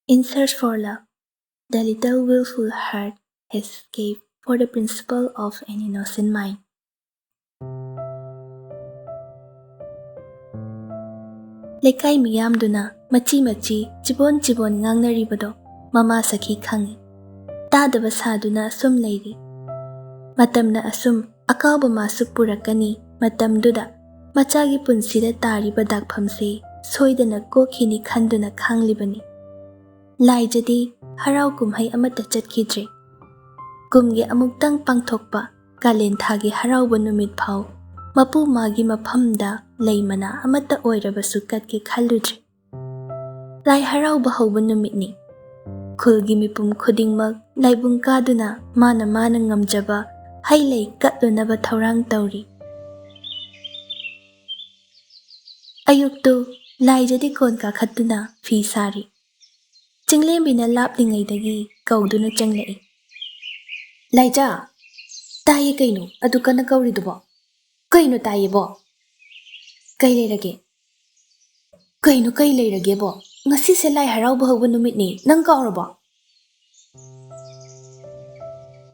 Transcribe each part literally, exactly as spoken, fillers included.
In Search for Love, The Little Willful Heart Has Escaped for the Principle of an Innocent Mind. ꯂꯩꯀꯥꯏ ꯃꯤꯌꯥꯝꯗꯨꯅ ꯃꯆꯤ ꯃꯆꯤ, ꯆꯤꯕꯣꯟ ꯆꯤꯕꯣꯟ ꯉꯥꯡꯅꯔꯤꯕꯗꯣ ꯃꯃꯥ ꯁꯈꯤ ꯈꯪꯏ꯫ ꯇꯥꯗꯕ ꯁꯥꯗꯨꯅ ꯑꯁꯨꯝ ꯂꯩꯔꯤ꯫ ꯃꯇꯝꯅ ꯑꯁꯨꯝ ꯑꯀꯥꯎꯕ ꯃꯥꯁꯨ ꯄꯨꯔꯛꯀꯅꯤ꯫ ꯃꯇꯝꯗꯨꯗ ꯃꯆꯥꯒꯤ ꯄꯨꯟꯁꯤꯗ ꯇꯥꯔꯤꯕ ꯗꯥꯛꯐꯝꯁꯦ ꯁꯣꯏꯗꯅ ꯀꯣꯛꯈꯤꯅꯤ ꯈꯟꯗꯨꯅ ꯈꯥꯡꯂꯤꯕꯅꯤ꯫ ꯂꯥꯏꯖꯗꯤ ꯍꯔꯥꯎ ꯀꯨꯝꯍꯩ ꯑꯃꯠꯇ ꯆꯠꯈꯤꯗ꯭ꯔꯦ꯫ ꯀꯨꯝꯒꯤ ꯑꯃꯨꯛꯇꯪ ꯄꯥꯡꯊꯣꯛꯄ ꯀꯥꯂꯦꯟ ꯊꯥꯒꯤ ꯍꯔꯥꯎꯕ ꯅꯨꯃꯤꯠ ꯐꯥꯎ ꯃꯄꯨ ꯃꯥꯒꯤ ꯃꯐꯝꯗ ꯂꯩ ꯃꯅꯥ ꯑꯃꯠꯇ ꯑꯣꯏꯔꯕꯁꯨ ꯀꯠꯀꯦ ꯈꯜꯂꯨꯗ꯭ꯔꯦ꯫ ꯂꯥꯏ ꯍꯔꯥꯎꯕ ꯍꯧꯕ ꯅꯨꯃꯤꯠꯅꯤ꯫ ꯈꯨꯜꯒꯤ ꯃꯤꯄꯨꯝ ꯈꯨꯗꯤꯡꯃꯛ ꯂꯥꯏꯕꯨꯡ ꯀꯥꯗꯨꯅ ꯃꯥꯅ ꯃꯥꯅ ꯉꯝꯖꯕ ꯍꯩ ꯂꯩ ꯀꯠꯂꯨꯅꯕ ꯊꯧꯔꯥꯡ ꯇꯧꯔꯤ꯫ ꯑꯌꯨꯛꯇꯨ ꯂꯥꯏꯖꯗꯤ ꯀꯣꯟ ꯀꯥꯈꯠꯇꯨꯅ ꯐꯤ ꯁꯥꯔꯤ꯫ ꯆꯤꯡꯂꯦꯝꯕꯤꯅ ꯂꯥꯞꯂꯤꯉꯩꯗꯒꯤ ꯀꯧꯗꯨꯅ ꯆꯪꯂꯛꯏ꯫ "ꯂꯥꯏꯖꯥ, ꯇꯥꯏꯌꯦ, ꯀꯩꯅꯣ ꯑꯗꯨ ꯀꯟꯅ ꯀꯧꯔꯤꯗꯨꯕꯣ? ꯀꯩꯅꯣ ꯇꯥꯏꯌꯦꯕꯣ? ꯀꯩ ꯂꯩꯔꯒꯦ? ꯀꯩꯅꯣ ꯀꯩ ꯂꯩꯔꯒꯦꯕꯣ? ꯉꯁꯤꯁꯦ ꯂꯥꯏ ꯍꯔꯥꯎꯕ ꯍꯧꯕ ꯅꯨꯃꯤꯠꯅꯤ, ꯅꯪ ꯀꯥꯎꯔꯕꯣ?"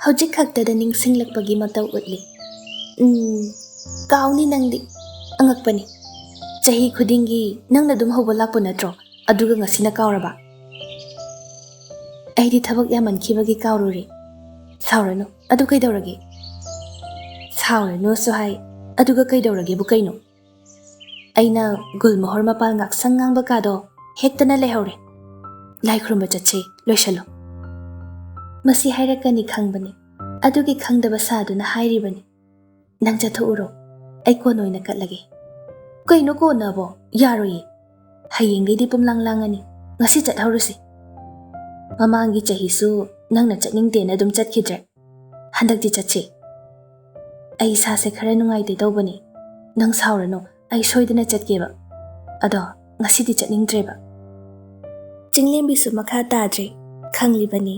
ꯍꯧꯖꯤꯛ ꯈꯛꯇꯗ ꯅꯤꯡꯁꯤꯡꯂꯛꯄꯒꯤ ꯃꯇꯧ ꯎꯠꯂꯤ꯫ "ꯎꯝ, ꯀꯥꯎꯅꯤ ꯅꯪꯗꯤ꯫ ꯑꯉꯛꯄꯅꯤ꯫ ꯆꯍꯤ ꯈꯨꯗꯤꯡꯒꯤ ꯅꯪꯅ ꯑꯗꯨꯝ ꯍꯧꯕ ꯂꯥꯛꯄ ꯅꯠꯇ꯭ꯔꯣ? ꯑꯗꯨꯒ ꯉꯁꯤꯅ ꯀꯥꯎꯔꯕ?" "ꯑꯩꯗꯤ ꯊꯕꯛ ꯌꯥꯝꯃꯟꯈꯤꯕꯒꯤ ꯀꯥꯎꯔꯨꯔꯦ꯫ ꯁꯥꯎꯔꯅꯨ, ꯑꯗꯨ ꯀꯩꯗꯧꯔꯒꯦ?" "ꯁꯥꯎꯔꯅꯨꯁꯨ ꯍꯥꯏ, ꯑꯗꯨꯒ ꯀꯩꯗꯧꯔꯒꯦꯕꯨ ꯀꯩꯅꯣ? ꯑꯩꯅ ꯒꯨꯜꯃꯣꯍꯣꯔ ꯃꯄꯥꯜ ꯉꯥꯛꯁꯪ ꯉꯥꯡꯕ ꯀꯥꯗꯣ ꯍꯦꯛꯇꯅ ꯂꯩꯍꯧꯔꯦ꯫ ꯂꯥꯏ ꯈꯨꯔꯨꯝꯕ ꯆꯠꯁꯦ, ꯂꯣꯏꯁꯜꯂꯣ꯫" ꯃꯁꯤ ꯍꯥꯏꯔꯛꯀꯅꯤ ꯈꯪꯕꯅꯤ, ꯑꯗꯨꯒꯤ ꯈꯪꯗꯕ ꯁꯥꯗꯨꯅ ꯍꯥꯏꯔꯤꯕꯅꯤ꯫ "ꯅꯪ ꯆꯠꯊꯣꯛꯎꯔꯣ, ꯑꯩ ꯀꯣꯟ ꯑꯣꯏꯅ ꯀꯠꯂꯒꯦ꯫" "ꯀꯩꯅꯣ ꯀꯣꯟꯅꯕꯣ? ꯌꯥꯔꯣꯏꯌꯦ꯫ ꯍꯌꯦꯡꯗꯩꯗꯤ ꯄꯨꯝꯂꯥꯡ ꯂꯥꯡꯉꯅꯤ, ꯉꯁꯤ ꯆꯠꯍꯧꯔꯁꯤ꯫ ꯃꯃꯥꯡꯒꯤ ꯆꯍꯤꯁꯨ ꯅꯪꯅ ꯆꯠꯅꯤꯡꯗꯦꯅ ꯑꯗꯨꯝ ꯆꯠꯈꯤꯗ꯭ꯔꯦ꯫ ꯍꯟꯗꯛꯇꯤ ꯆꯠꯁꯤ꯫" "ꯑꯩ ꯏꯁꯥꯁꯦ ꯈꯔ ꯅꯨꯡꯉꯥꯏꯇꯦ ꯇꯧꯕꯅꯤ꯫ ꯅꯪ ꯁꯥꯎꯔꯅꯨ, ꯑꯩ ꯁꯣꯏꯗꯅ ꯆꯠꯀꯦꯕ꯫ ꯑꯗꯣ ꯉꯁꯤꯗꯤ ꯆꯠꯅꯤꯡꯗ꯭ꯔꯦꯕ꯫" ꯆꯤꯡꯂꯦꯝꯕꯤꯁꯨ ꯃꯈꯥ ꯇꯥꯗ꯭ꯔꯦ꯫ ꯈꯪꯂꯤꯕꯅꯤ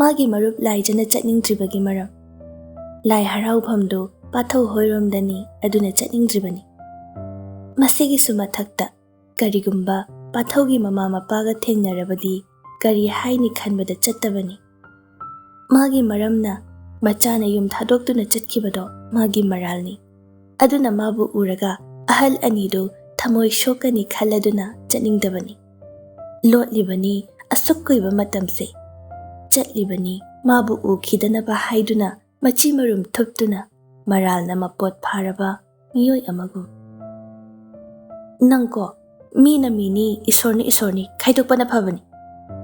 ꯃꯥꯒꯤ ꯃꯔꯨꯞ ꯂꯥꯏꯖꯅ ꯆꯠꯅꯤꯡꯗ꯭ꯔꯤꯕꯒꯤ ꯃꯔꯝ꯫ ꯂꯥꯏ ꯍꯔꯥꯎꯐꯝꯗꯨ ꯄꯥꯊꯧ ꯍꯣꯏꯔꯣꯝꯗꯅꯤ, ꯑꯗꯨꯅ ꯆꯠꯅꯤꯡꯗ꯭ꯔꯤꯕꯅꯤ꯫ ꯃꯁꯤꯒꯤꯁꯨ ꯃꯊꯛꯇ ꯀꯔꯤꯒꯨꯝꯕ ꯄꯥꯊꯧꯒꯤ ꯃꯃꯥ ꯃꯄꯥꯒ ꯊꯦꯡꯅꯔꯕꯗꯤ ꯀꯔꯤ ꯍꯥꯏꯅꯤ ꯈꯟꯕꯗ ꯆꯠꯇꯕꯅꯤ꯫ ꯃꯥꯒꯤ ꯃꯔꯝꯅ ꯃꯆꯥꯅ ꯌꯨꯝ ꯊꯥꯗꯣꯛꯇꯨꯅ ꯆꯠꯈꯤꯕꯗꯣ ꯃꯥꯒꯤ ꯃꯔꯥꯜꯅꯤ꯫ ꯑꯗꯨꯅ ꯃꯥꯕꯨ ꯎꯔꯒ ꯑꯍꯜ ꯑꯅꯤꯗꯨ ꯊꯃꯣꯏ ꯁꯣꯛꯀꯅꯤ ꯈꯜꯂꯗꯨꯅ ꯆꯠꯅꯤꯡꯗꯕꯅꯤ꯫ ꯂꯣꯠꯂꯤꯕꯅꯤ ꯑꯁꯨꯛ ꯀꯨꯏꯕ ꯃꯇꯝꯁꯦ꯫ ꯆꯠꯂꯤꯕꯅꯤ ꯃꯥꯕꯨ ꯎꯈꯤꯗꯅꯕ ꯍꯥꯏꯗꯨꯅ ꯃꯆꯤ ꯃꯔꯨꯝ ꯊꯨꯞꯇꯨꯅ ꯃꯔꯥꯜꯅ ꯃꯄꯣꯠ ꯐꯥꯔꯕ ꯃꯤꯑꯣꯏ ꯑꯃꯒꯨꯝ꯫ ꯅꯪꯀꯣ, ꯃꯤꯅ ꯃꯤꯅꯤ, ꯏꯁꯣꯔꯅ ꯏꯁꯣꯔꯅꯤ ꯈꯥꯏꯗꯣꯛꯄꯅ ꯐꯕꯅꯤ꯫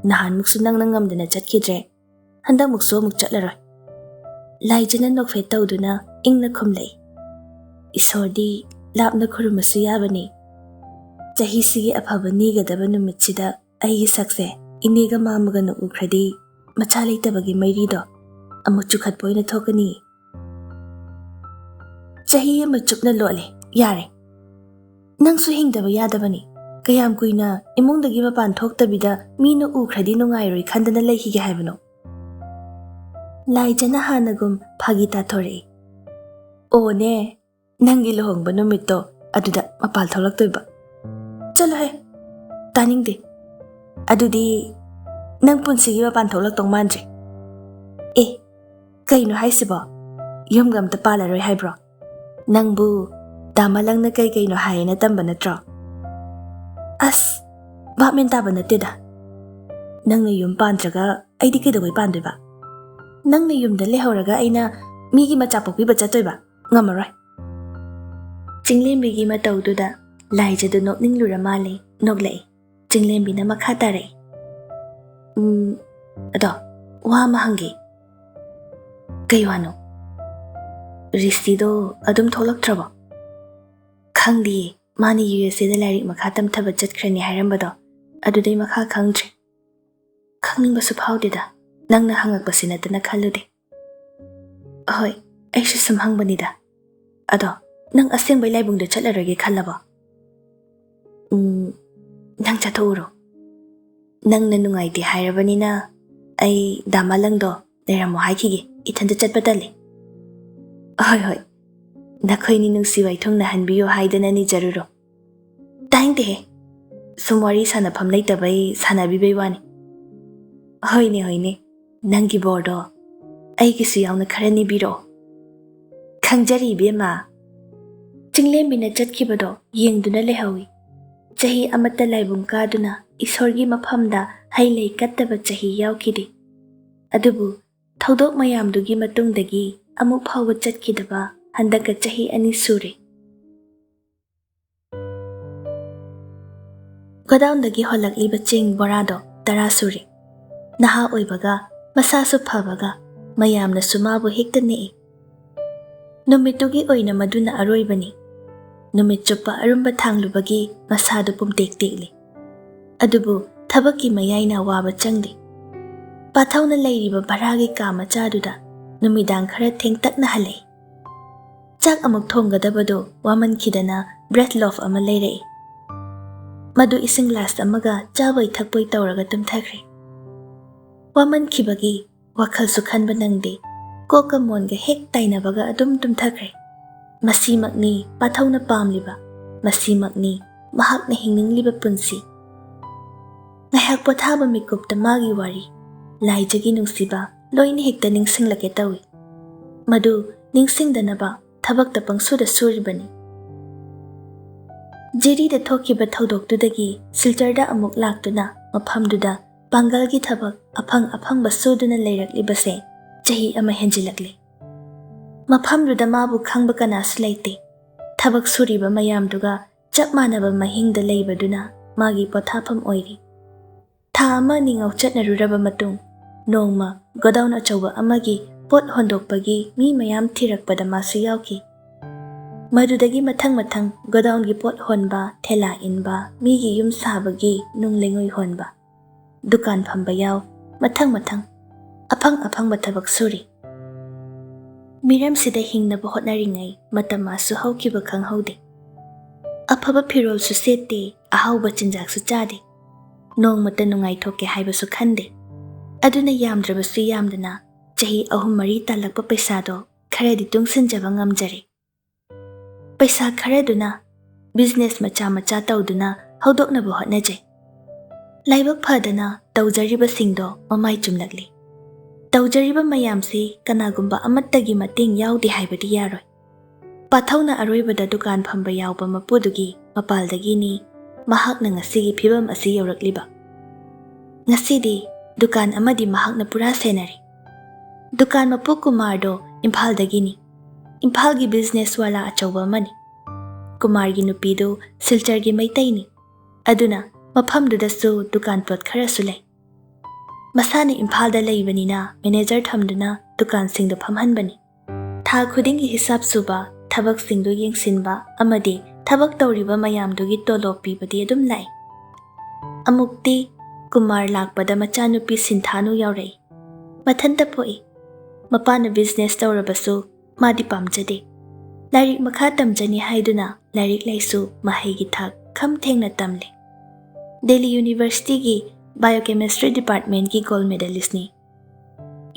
ꯅꯍꯥꯟꯃꯨꯛꯁꯨ ꯅꯪꯅ ꯉꯝꯗꯅ ꯆꯠꯈꯤꯗ꯭ꯔꯦ, ꯍꯟꯗꯛꯃꯨꯛꯁꯨ ꯑꯃꯨꯛ ꯆꯠꯂꯔꯣꯏ꯫ ꯂꯥꯏꯖꯅ ꯅꯣꯛꯐꯦꯠ ꯇꯧꯗꯨꯅ ꯏꯪꯅ ꯈꯨꯝꯂꯛꯏ꯫ ꯏꯁꯣꯔꯗꯤ ꯂꯥꯞꯅ ꯈꯨꯔꯨꯝꯃꯁꯨ ꯌꯥꯕꯅꯤ꯫ ꯆꯍꯤꯁꯤꯒꯤ ꯑꯐꯕ ꯅꯤꯒꯗꯕ ꯅꯨꯃꯤꯠꯁꯤꯗ ꯑꯩꯒꯤ ꯁꯛꯁꯦ ꯏꯅꯦꯒ ꯃꯥꯃꯒꯅ ꯎꯈ꯭ꯔꯗꯤ ꯃꯆꯥ ꯂꯩꯇꯕꯒꯤ ꯃꯩꯔꯤꯗꯣ ꯑꯃꯨꯛ ꯆꯨꯈꯠꯄ ꯑꯣꯏꯅ ꯊꯣꯛꯀꯅꯤ꯫ ꯆꯍꯤ ꯑꯃ ꯆꯨꯞꯅ ꯂꯣꯠꯂꯦ, ꯌꯥꯔꯦ꯫ ꯅꯪꯁꯨ ꯍꯤꯡꯗꯕ ꯌꯥꯗꯕꯅꯤ꯫ ꯀꯌꯥꯝ ꯀꯨꯏꯅ ꯏꯃꯨꯡꯗꯒꯤ ꯃꯄꯥꯟ ꯊꯣꯛꯇꯕꯤꯗ ꯃꯤꯅ ꯎꯈ꯭ꯔꯗꯤ ꯅꯨꯡꯉꯥꯏꯔꯣꯏ ꯈꯟꯗꯅ ꯂꯩꯈꯤꯒꯦ ꯍꯥꯏꯕꯅꯣ? ꯂꯥꯏꯖꯅ ꯍꯥꯟꯅꯒꯨꯝ ꯐꯥꯒꯤ ꯇꯥꯊꯣꯔꯛꯏ꯫ ꯑꯣꯅꯦ, ꯅꯪꯒꯤ ꯂꯨꯍꯣꯡꯕ ꯅꯨꯃꯤꯠꯇꯣ ꯑꯗꯨꯗ ꯃꯄꯥꯟ ꯊꯣꯛꯂꯛꯇꯣꯏꯕ꯫ ꯆꯠꯂꯣꯍꯦ, ꯇꯥꯅꯤꯡꯗꯦ꯫ ꯑꯗꯨꯗꯤ ꯅꯪ ꯄꯨꯟꯁꯤꯒꯤ ꯃꯄꯥꯟ ꯊꯣꯛꯂꯛꯇꯧ ꯃꯥꯟꯗ꯭ꯔꯦ꯫ ꯑꯦ, ꯀꯩꯅꯣ ꯍꯥꯏꯁꯤꯕꯣ? ꯌꯨꯝꯒ ꯑꯝꯇ ꯄꯥꯜꯂꯔꯣꯏ ꯍꯥꯏꯕ꯭ꯔꯣ? ꯅꯪꯕꯨ ꯗꯥ ꯃꯂꯪꯅ ꯀꯩ ꯀꯩꯅꯣ ꯍꯥꯏꯌꯦꯅ ꯇꯝꯕ ꯅꯠꯇ꯭ꯔꯣ? ꯑꯁ, ꯚꯥꯞ ꯃꯦꯟ ꯇꯥꯕ ꯅꯠꯇꯦꯗ꯫ ꯅꯪꯅ ꯌꯨꯝ ꯄꯥꯟꯗ꯭ꯔꯒ ꯑꯩꯗꯤ ꯀꯩꯗꯧꯕꯩ ꯄꯥꯟꯗꯣꯏꯕ? ꯅꯪꯅ ꯌꯨꯝꯗ ꯂꯩꯍꯧꯔꯒ ꯑꯩꯅ ꯃꯤꯒꯤ ꯃꯆꯥ ꯄꯣꯛꯄꯤꯕ ꯆꯠꯇꯣꯏꯕ? ꯉꯝꯃꯔꯣꯏ꯫ ꯆꯤꯡꯂꯦꯝꯕꯤꯒꯤ ꯃꯇꯧꯗꯨꯗ ꯂꯥꯏꯖꯗꯨ ꯅꯣꯛꯅꯤꯡꯂꯨꯔ ꯃꯥꯜꯂꯦ, ꯅꯣꯛꯂꯛꯏ꯫ ꯆꯤꯡꯂꯦꯝꯕꯤꯅ ꯃꯈꯥ ꯇꯥꯔꯛꯏ꯫ "ꯎꯝ, ꯑꯗꯣ, ꯋꯥ ꯑꯃ ꯍꯪꯒꯦ꯫" "ꯀꯩ ꯋꯥꯅꯣ?" "ꯔꯤꯁꯤꯗꯣ ꯑꯗꯨꯝ ꯊꯣꯛꯂꯛꯇ꯭ꯔꯕꯣ?" "ꯈꯪꯗꯤꯌꯦ, ꯃꯥꯅ ꯌꯨ ꯑꯦꯁ ꯑꯦꯗ ꯂꯥꯏꯔꯤꯛ ꯃꯈꯥ ꯇꯝꯊꯕ ꯆꯠꯈ꯭ꯔꯅꯤ ꯍꯥꯏꯔꯝꯕꯗꯣ, ꯑꯗꯨꯗꯩ ꯃꯈꯥ ꯈꯪꯗ꯭ꯔꯦ꯫ ꯈꯪꯅꯤꯡꯕꯁꯨ ꯐꯥꯎꯗꯦꯗ, ꯅꯪꯅ ꯍꯪꯉꯛꯄꯁꯤ ꯅꯠꯇꯅ ꯈꯜꯂꯨꯗꯦ꯫" "ꯑꯍꯣꯏ, ꯑꯩꯁꯨ ꯁꯨꯝ ꯍꯪꯕꯅꯤꯗ꯫ ꯑꯗꯣ, ꯅꯪ ꯑꯁꯦꯡꯕꯩ ꯂꯥꯏꯕꯨꯡꯗ ꯆꯠꯂꯔꯣꯏꯒꯦ ꯈꯜꯂꯕꯣ?" "ꯎꯝ, ꯅꯪ ꯆꯠꯊꯣꯛꯎꯔꯣ꯫ ꯅꯪꯅ ꯅꯨꯡꯉꯥꯏꯇꯦ ꯍꯥꯏꯔꯕꯅꯤꯅ ꯑꯩ ꯗꯥ ꯃꯥꯂꯪꯗꯣ ꯂꯩꯔꯝꯃꯣ ꯍꯥꯏꯈꯤꯒꯦ, ꯏꯊꯟꯇ ꯆꯠꯄ ꯇꯜꯂꯦ꯫" "ꯍꯣꯏ, ꯍꯣꯏ, ꯅꯈꯣꯏꯅꯤ ꯅꯨꯡꯁꯤ ꯋꯥꯏꯊꯨꯡꯅꯍꯟꯕꯤꯌꯨ ꯍꯥꯏꯗꯅ ꯅꯤꯖꯔꯨꯔꯣ꯫" "ꯇꯥꯅꯤꯡꯗꯦꯍꯦ, ꯁꯨꯝ ꯋꯥꯔꯤ ꯁꯥꯟꯅꯐꯝ ꯂꯩꯇꯕꯩ ꯁꯥꯟꯅꯕꯤꯕꯩ ꯋꯥꯅꯤ꯫ "ꯍꯣꯏꯅꯦ, ꯍꯣꯏꯅꯦ, ꯅꯪꯒꯤ ꯕꯣꯔꯗꯣ ꯑꯩꯒꯤꯁꯨ ꯌꯥꯎꯅ ꯈꯔ ꯅꯤꯕꯤꯔꯛꯑꯣ꯫ ꯈꯪꯖꯔꯤ ꯏꯕꯦꯝꯃ꯫ ꯆꯤꯡꯂꯦꯝꯕꯤꯅ ꯆꯠꯈꯤꯕꯗꯣ ꯌꯦꯡꯗꯨꯅ ꯂꯩꯍꯧꯏ꯫ ꯆꯍꯤ ꯑꯃꯠꯇ ꯂꯥꯏꯕꯨꯡ ꯀꯥꯗꯨꯅ ꯏꯁꯣꯔꯒꯤ ꯃꯐꯝꯗ ꯍꯩ ꯂꯩ ꯀꯠꯇꯕ ꯆꯍꯤ ꯌꯥꯎꯈꯤꯗꯦ꯫ ꯑꯗꯨꯕꯨ ꯊꯧꯗꯣꯛ ꯃꯌꯥꯝꯗꯨꯒꯤ ꯃꯇꯨꯡꯗꯒꯤ ꯑꯃꯨꯛ ꯐꯥꯎꯕ ꯆꯠꯈꯤꯗꯕ ꯍꯟꯗꯛꯀ ꯆꯍꯤ ꯑꯅꯤ ꯁꯨꯔꯦ꯫ ꯒꯣꯗꯥꯎꯟꯗꯒꯤ ꯍꯣꯜꯂꯛꯂꯤꯕ ꯆꯦꯡ ꯕꯣꯔꯥꯗꯣ ꯇꯔꯥ ꯁꯨꯔꯦ꯫ ꯅꯍꯥ ꯑꯣꯏꯕꯒ, ꯃꯁꯥꯁꯨ ꯐꯕꯒ, ꯃꯌꯥꯝꯅꯁꯨ ꯃꯥꯕꯨ ꯍꯦꯛꯇ ꯅꯦꯛꯏ꯫ ꯅꯨꯃꯤꯠꯇꯨꯒꯤ ꯑꯣꯏꯅ ꯃꯗꯨꯅ ꯑꯔꯣꯏꯕꯅꯤ꯫ ꯅꯨꯃꯤꯠ ꯆꯨꯞꯄ ꯑꯔꯨꯝꯕ ꯊꯥꯡꯂꯨꯕꯒꯤ ꯃꯁꯥꯗꯨ ꯄꯨꯝꯇꯦꯛ ꯇꯦꯛꯂꯤ꯫ ꯑꯗꯨꯕꯨ ꯊꯕꯛꯀꯤ ꯃꯌꯥꯏꯅ ꯋꯥꯕ ꯆꯪꯗꯦ꯫ ꯄꯥꯊꯧꯅ ꯂꯩꯔꯤꯕ ꯚꯔꯥꯒꯤ ꯀꯥ ꯃꯆꯥꯗꯨꯗ ꯅꯨꯃꯤꯗꯥꯡ ꯈꯔ ꯊꯦꯡꯇꯛꯅ ꯍꯜꯂꯛꯏ꯫ ꯆꯥꯛ ꯑꯃꯨꯛ ꯊꯣꯡꯒꯗꯕꯗꯣ ꯋꯥꯃꯟꯈꯤꯗꯅ ꯕ꯭ꯔꯦꯗ ꯂꯣꯐ ꯑꯃ ꯂꯩꯔꯛꯏ꯫ ꯃꯗꯨ ꯏꯁꯤꯡ ꯒ꯭ꯂꯥꯁ ꯑꯃꯒ ꯆꯥꯕꯣꯏ ꯊꯛꯄꯣꯏ ꯇꯧꯔꯒ ꯇꯨꯝꯊꯈ꯭ꯔꯦ꯫ ꯋꯥꯃꯟꯈꯤꯕꯒꯤ ꯋꯥꯈꯜꯁꯨ ꯈꯟꯕ ꯅꯪꯗꯦ꯫ ꯀꯣꯛꯀ ꯃꯣꯟꯒ ꯍꯦꯛ ꯇꯥꯏꯅꯕꯒ ꯑꯗꯨꯝ ꯇꯨꯝꯊꯈ꯭ꯔꯦ꯫ ꯃꯁꯤꯃꯛꯅꯤ ꯄꯥꯊꯧꯅ ꯄꯥꯝꯂꯤꯕ, ꯃꯁꯤꯃꯛꯅꯤ ꯃꯍꯥꯛꯅ ꯍꯤꯡꯅꯤꯡꯂꯤꯕ ꯄꯨꯟꯁꯤ꯫ ꯉꯥꯏꯍꯥꯛ ꯄꯣꯊꯥꯕ ꯃꯤꯀꯨꯞꯇ ꯃꯥꯒꯤ ꯋꯥꯔꯤ, ꯂꯥꯏꯖꯒꯤ ꯅꯨꯡꯁꯤꯕ ꯂꯣꯏꯅ ꯍꯦꯛꯇ ꯅꯤꯡꯁꯤꯡꯂꯛꯀꯦ ꯇꯧꯏ꯫ ꯃꯗꯨ ꯅꯤꯡꯁꯤꯡꯗꯅꯕ ꯊꯕꯛꯇ ꯄꯪꯁꯨꯗ ꯁꯨꯔꯤꯕꯅꯤ꯫ ꯖꯤꯔꯤꯗ ꯊꯣꯛꯈꯤꯕ ꯊꯧꯗꯣꯛꯇꯨꯗꯒꯤ ꯁꯤꯜꯆꯔꯗ ꯑꯃꯨꯛ ꯂꯥꯛꯇꯨꯅ ꯃꯐꯝꯗꯨꯗ ꯄꯥꯡꯒꯜꯒꯤ ꯊꯕꯛ ꯑꯐꯪ ꯑꯐꯪꯕ ꯁꯨꯗꯨꯅ ꯂꯩꯔꯛꯂꯤꯕꯁꯦ ꯆꯍꯤ ꯑꯃ ꯍꯦꯟꯖꯤꯜꯂꯛꯂꯦ꯫ ꯃꯐꯝꯗꯨꯗ ꯃꯥꯕꯨ ꯈꯪꯕ ꯀꯅꯥꯁꯨ ꯂꯩꯇꯦ꯫ ꯊꯕꯛ ꯁꯨꯔꯤꯕ ꯃꯌꯥꯝꯗꯨꯒ ꯆꯞ ꯃꯥꯟꯅꯕ ꯃꯍꯤꯡꯗ ꯂꯩꯕꯗꯨꯅ ꯃꯥꯒꯤ ꯄꯣꯊꯥꯐꯝ ꯑꯣꯏꯔꯤ꯫ ꯊꯥ ꯑꯃ ꯑꯅꯤ ꯉꯧꯆꯠꯅꯔꯨꯔꯕ ꯃꯇꯨꯡ, ꯅꯣꯡꯃ ꯒꯣꯗꯥꯎꯟ ꯑꯆꯧꯕ ꯑꯃꯒꯤ ꯄꯣꯠ ꯍꯣꯟꯗꯣꯛꯄꯒꯤ ꯃꯤ ꯃꯌꯥꯝ ꯊꯤꯔꯛꯄꯗ ꯃꯥꯁꯨ ꯌꯥꯎꯈꯤ꯫ ꯃꯗꯨꯗꯒꯤ ꯃꯊꯪ ꯃꯊꯪ ꯒꯣꯗꯥꯎꯟꯒꯤ ꯄꯣꯠ ꯍꯣꯟꯕ, ꯊꯦꯂꯥ ꯏꯟꯕ, ꯃꯤꯒꯤ ꯌꯨꯝ ꯁꯥꯕꯒꯤ ꯅꯨꯡ ꯂꯩꯉꯣꯏ ꯍꯣꯟꯕ, ꯗꯨꯀꯥꯟ ꯐꯝꯕ ꯌꯥꯎ, ꯃꯊꯪ ꯃꯊꯪ ꯑꯐꯪ ꯑꯐꯪꯕ ꯊꯕꯛ ꯁꯨꯔꯤ꯫ ꯃꯤꯔꯝꯁꯤꯗ ꯍꯤꯡꯅꯕ ꯍꯣꯠꯅꯔꯤꯉꯩ ꯃꯇꯝ ꯃꯥꯁꯨ ꯍꯧꯈꯤꯕ ꯈꯪꯍꯧꯗꯦ꯫ ꯑꯐꯕ ꯐꯤꯔꯣꯜꯁꯨ ꯁꯦꯠꯇꯦ, ꯑꯍꯥꯎꯕ ꯆꯤꯟꯖꯥꯛꯁꯨ ꯆꯥꯗꯦ꯫ ꯅꯣꯡꯃꯇ ꯅꯨꯡꯉꯥꯏꯊꯣꯛꯀꯦ ꯍꯥꯏꯕꯁꯨ ꯈꯟꯗꯦ꯫ ꯑꯗꯨꯅ ꯌꯥꯝꯗ꯭ꯔꯕꯁꯨ ꯌꯥꯝꯗꯅ ꯆꯍꯤ ꯑꯍꯨꯝ ꯃꯔꯤ ꯇꯥꯜꯂꯛꯄ ꯄꯩꯁꯥꯗꯣ ꯈꯔꯗꯤ ꯇꯨꯡꯁꯤꯟꯖꯕ ꯉꯝꯖꯔꯦ꯫ ꯄꯩꯁꯥ ꯈꯔꯗꯨꯅ ꯕꯤꯖꯤꯅꯦꯁ ꯃꯆꯥ ꯃꯆꯥ ꯇꯧꯗꯨꯅ ꯍꯧꯗꯣꯛꯅꯕ ꯍꯣꯠꯅꯖꯩ꯫ ꯂꯥꯏꯕꯛ ꯐꯗꯅ ꯇꯧꯖꯔꯤꯕꯁꯤꯡꯗꯣ ꯃꯃꯥꯏ ꯆꯨꯝꯂꯛꯂꯤ꯫ ꯇꯧꯖꯔꯤꯕ ꯃꯌꯥꯝꯁꯤ ꯀꯅꯥꯒꯨꯝꯕ ꯑꯃꯠꯇꯒꯤ ꯃꯇꯦꯡ ꯌꯥꯎꯗꯦ ꯍꯥꯏꯕꯗꯤ ꯌꯥꯔꯣꯏ꯫ ꯄꯥꯊꯧꯅ ꯑꯔꯣꯏꯕꯗ ꯗꯨꯀꯥꯟ ꯐꯝꯕ ꯌꯥꯎꯕ ꯃꯄꯨꯗꯨꯒꯤ ꯃꯄꯥꯜꯗꯒꯤꯅꯤ ꯃꯍꯥꯛꯅ ꯉꯁꯤꯒꯤ ꯐꯤꯕꯝ ꯑꯁꯤ ꯌꯧꯔꯛꯂꯤꯕ꯫ ꯉꯁꯤꯗꯤ ꯗꯨꯀꯥꯟ ꯑꯃꯗꯤ ꯃꯍꯥꯛꯅ ꯄꯨꯔꯥ ꯁꯦꯟꯅꯔꯤ꯫ ꯗꯨꯀꯥꯟ ꯃꯄꯨ ꯀꯨꯃꯥꯔꯗꯣ ꯏꯝꯐꯥꯜꯗꯒꯤꯅꯤ꯫ ꯏꯝꯐꯥꯜꯒꯤ ꯕꯤꯖꯤꯅꯦꯁ ꯋꯥꯂꯥ ꯑꯆꯧꯕ ꯑꯃꯅꯤ꯫ ꯀꯨꯃꯥꯔꯒꯤ ꯅꯨꯄꯤꯗꯨ ꯁꯤꯜꯆꯔꯒꯤ ꯃꯩꯇꯩꯅꯤ꯫ ꯑꯗꯨꯅ ꯃꯐꯝꯗꯨꯗꯁꯨ ꯗꯨꯀꯥꯟ ꯄꯣꯠ ꯈꯔꯁꯨ ꯂꯩ꯫ ꯃꯁꯥꯅ ꯏꯝꯐꯥꯜꯗ ꯂꯩꯕꯅꯤꯅ ꯃꯦꯅꯦꯖꯔ ꯊꯝꯗꯨꯅ ꯗꯨꯀꯥꯟꯁꯤꯡꯗꯨ ꯐꯝꯍꯟꯕꯅꯤ꯫ ꯊꯥ ꯈꯨꯗꯤꯡꯒꯤ ꯍꯤꯁꯥꯞ ꯁꯨꯕ, ꯊꯕꯛꯁꯤꯡꯗꯨ ꯌꯦꯡꯁꯤꯟꯕ ꯑꯃꯗꯤ ꯊꯕꯛ ꯇꯧꯔꯤꯕ ꯃꯌꯥꯝꯗꯨꯒꯤ ꯇꯣꯂꯣꯞ ꯄꯤꯕꯗꯤ ꯑꯗꯨꯝ ꯂꯥꯛꯏ꯫ ꯑꯃꯨꯛꯇꯤ ꯀꯨꯃꯥꯔ ꯂꯥꯛꯄꯗ ꯃꯆꯥꯅꯨꯄꯤ ꯁꯤꯟꯊꯥꯅꯨ ꯌꯥꯎꯔꯛꯏ꯫ ꯃꯊꯟꯇ ꯄꯣꯛꯏ꯫ ꯃꯄꯥꯅ ꯕꯤꯖꯤꯅꯦꯁ ꯇꯧꯔꯕꯁꯨ ꯃꯥꯗꯤ ꯄꯥꯝꯖꯗꯦ꯫ ꯂꯥꯏꯔꯤꯛ ꯃꯈꯥ ꯇꯝꯖꯅꯤ ꯍꯥꯏꯗꯨꯅ ꯂꯥꯏꯔꯤꯛ ꯂꯥꯏꯁꯨ ꯃꯍꯩꯒꯤ ꯊꯥꯛ ꯈꯝ ꯊꯦꯡꯅ ꯇꯝꯂꯦ꯫ ꯗꯦꯜꯂꯤ ꯌꯨꯅꯤꯚꯔꯁꯤꯇꯤꯒꯤ ꯕꯥꯏꯑꯣꯀꯦꯃꯤꯁꯇ꯭ꯔꯤ ꯗꯤꯄꯥꯔꯠꯃꯦꯟꯒꯤ ꯒꯣꯜꯗ ꯃꯦꯗꯥꯂꯤꯁꯅꯤ꯫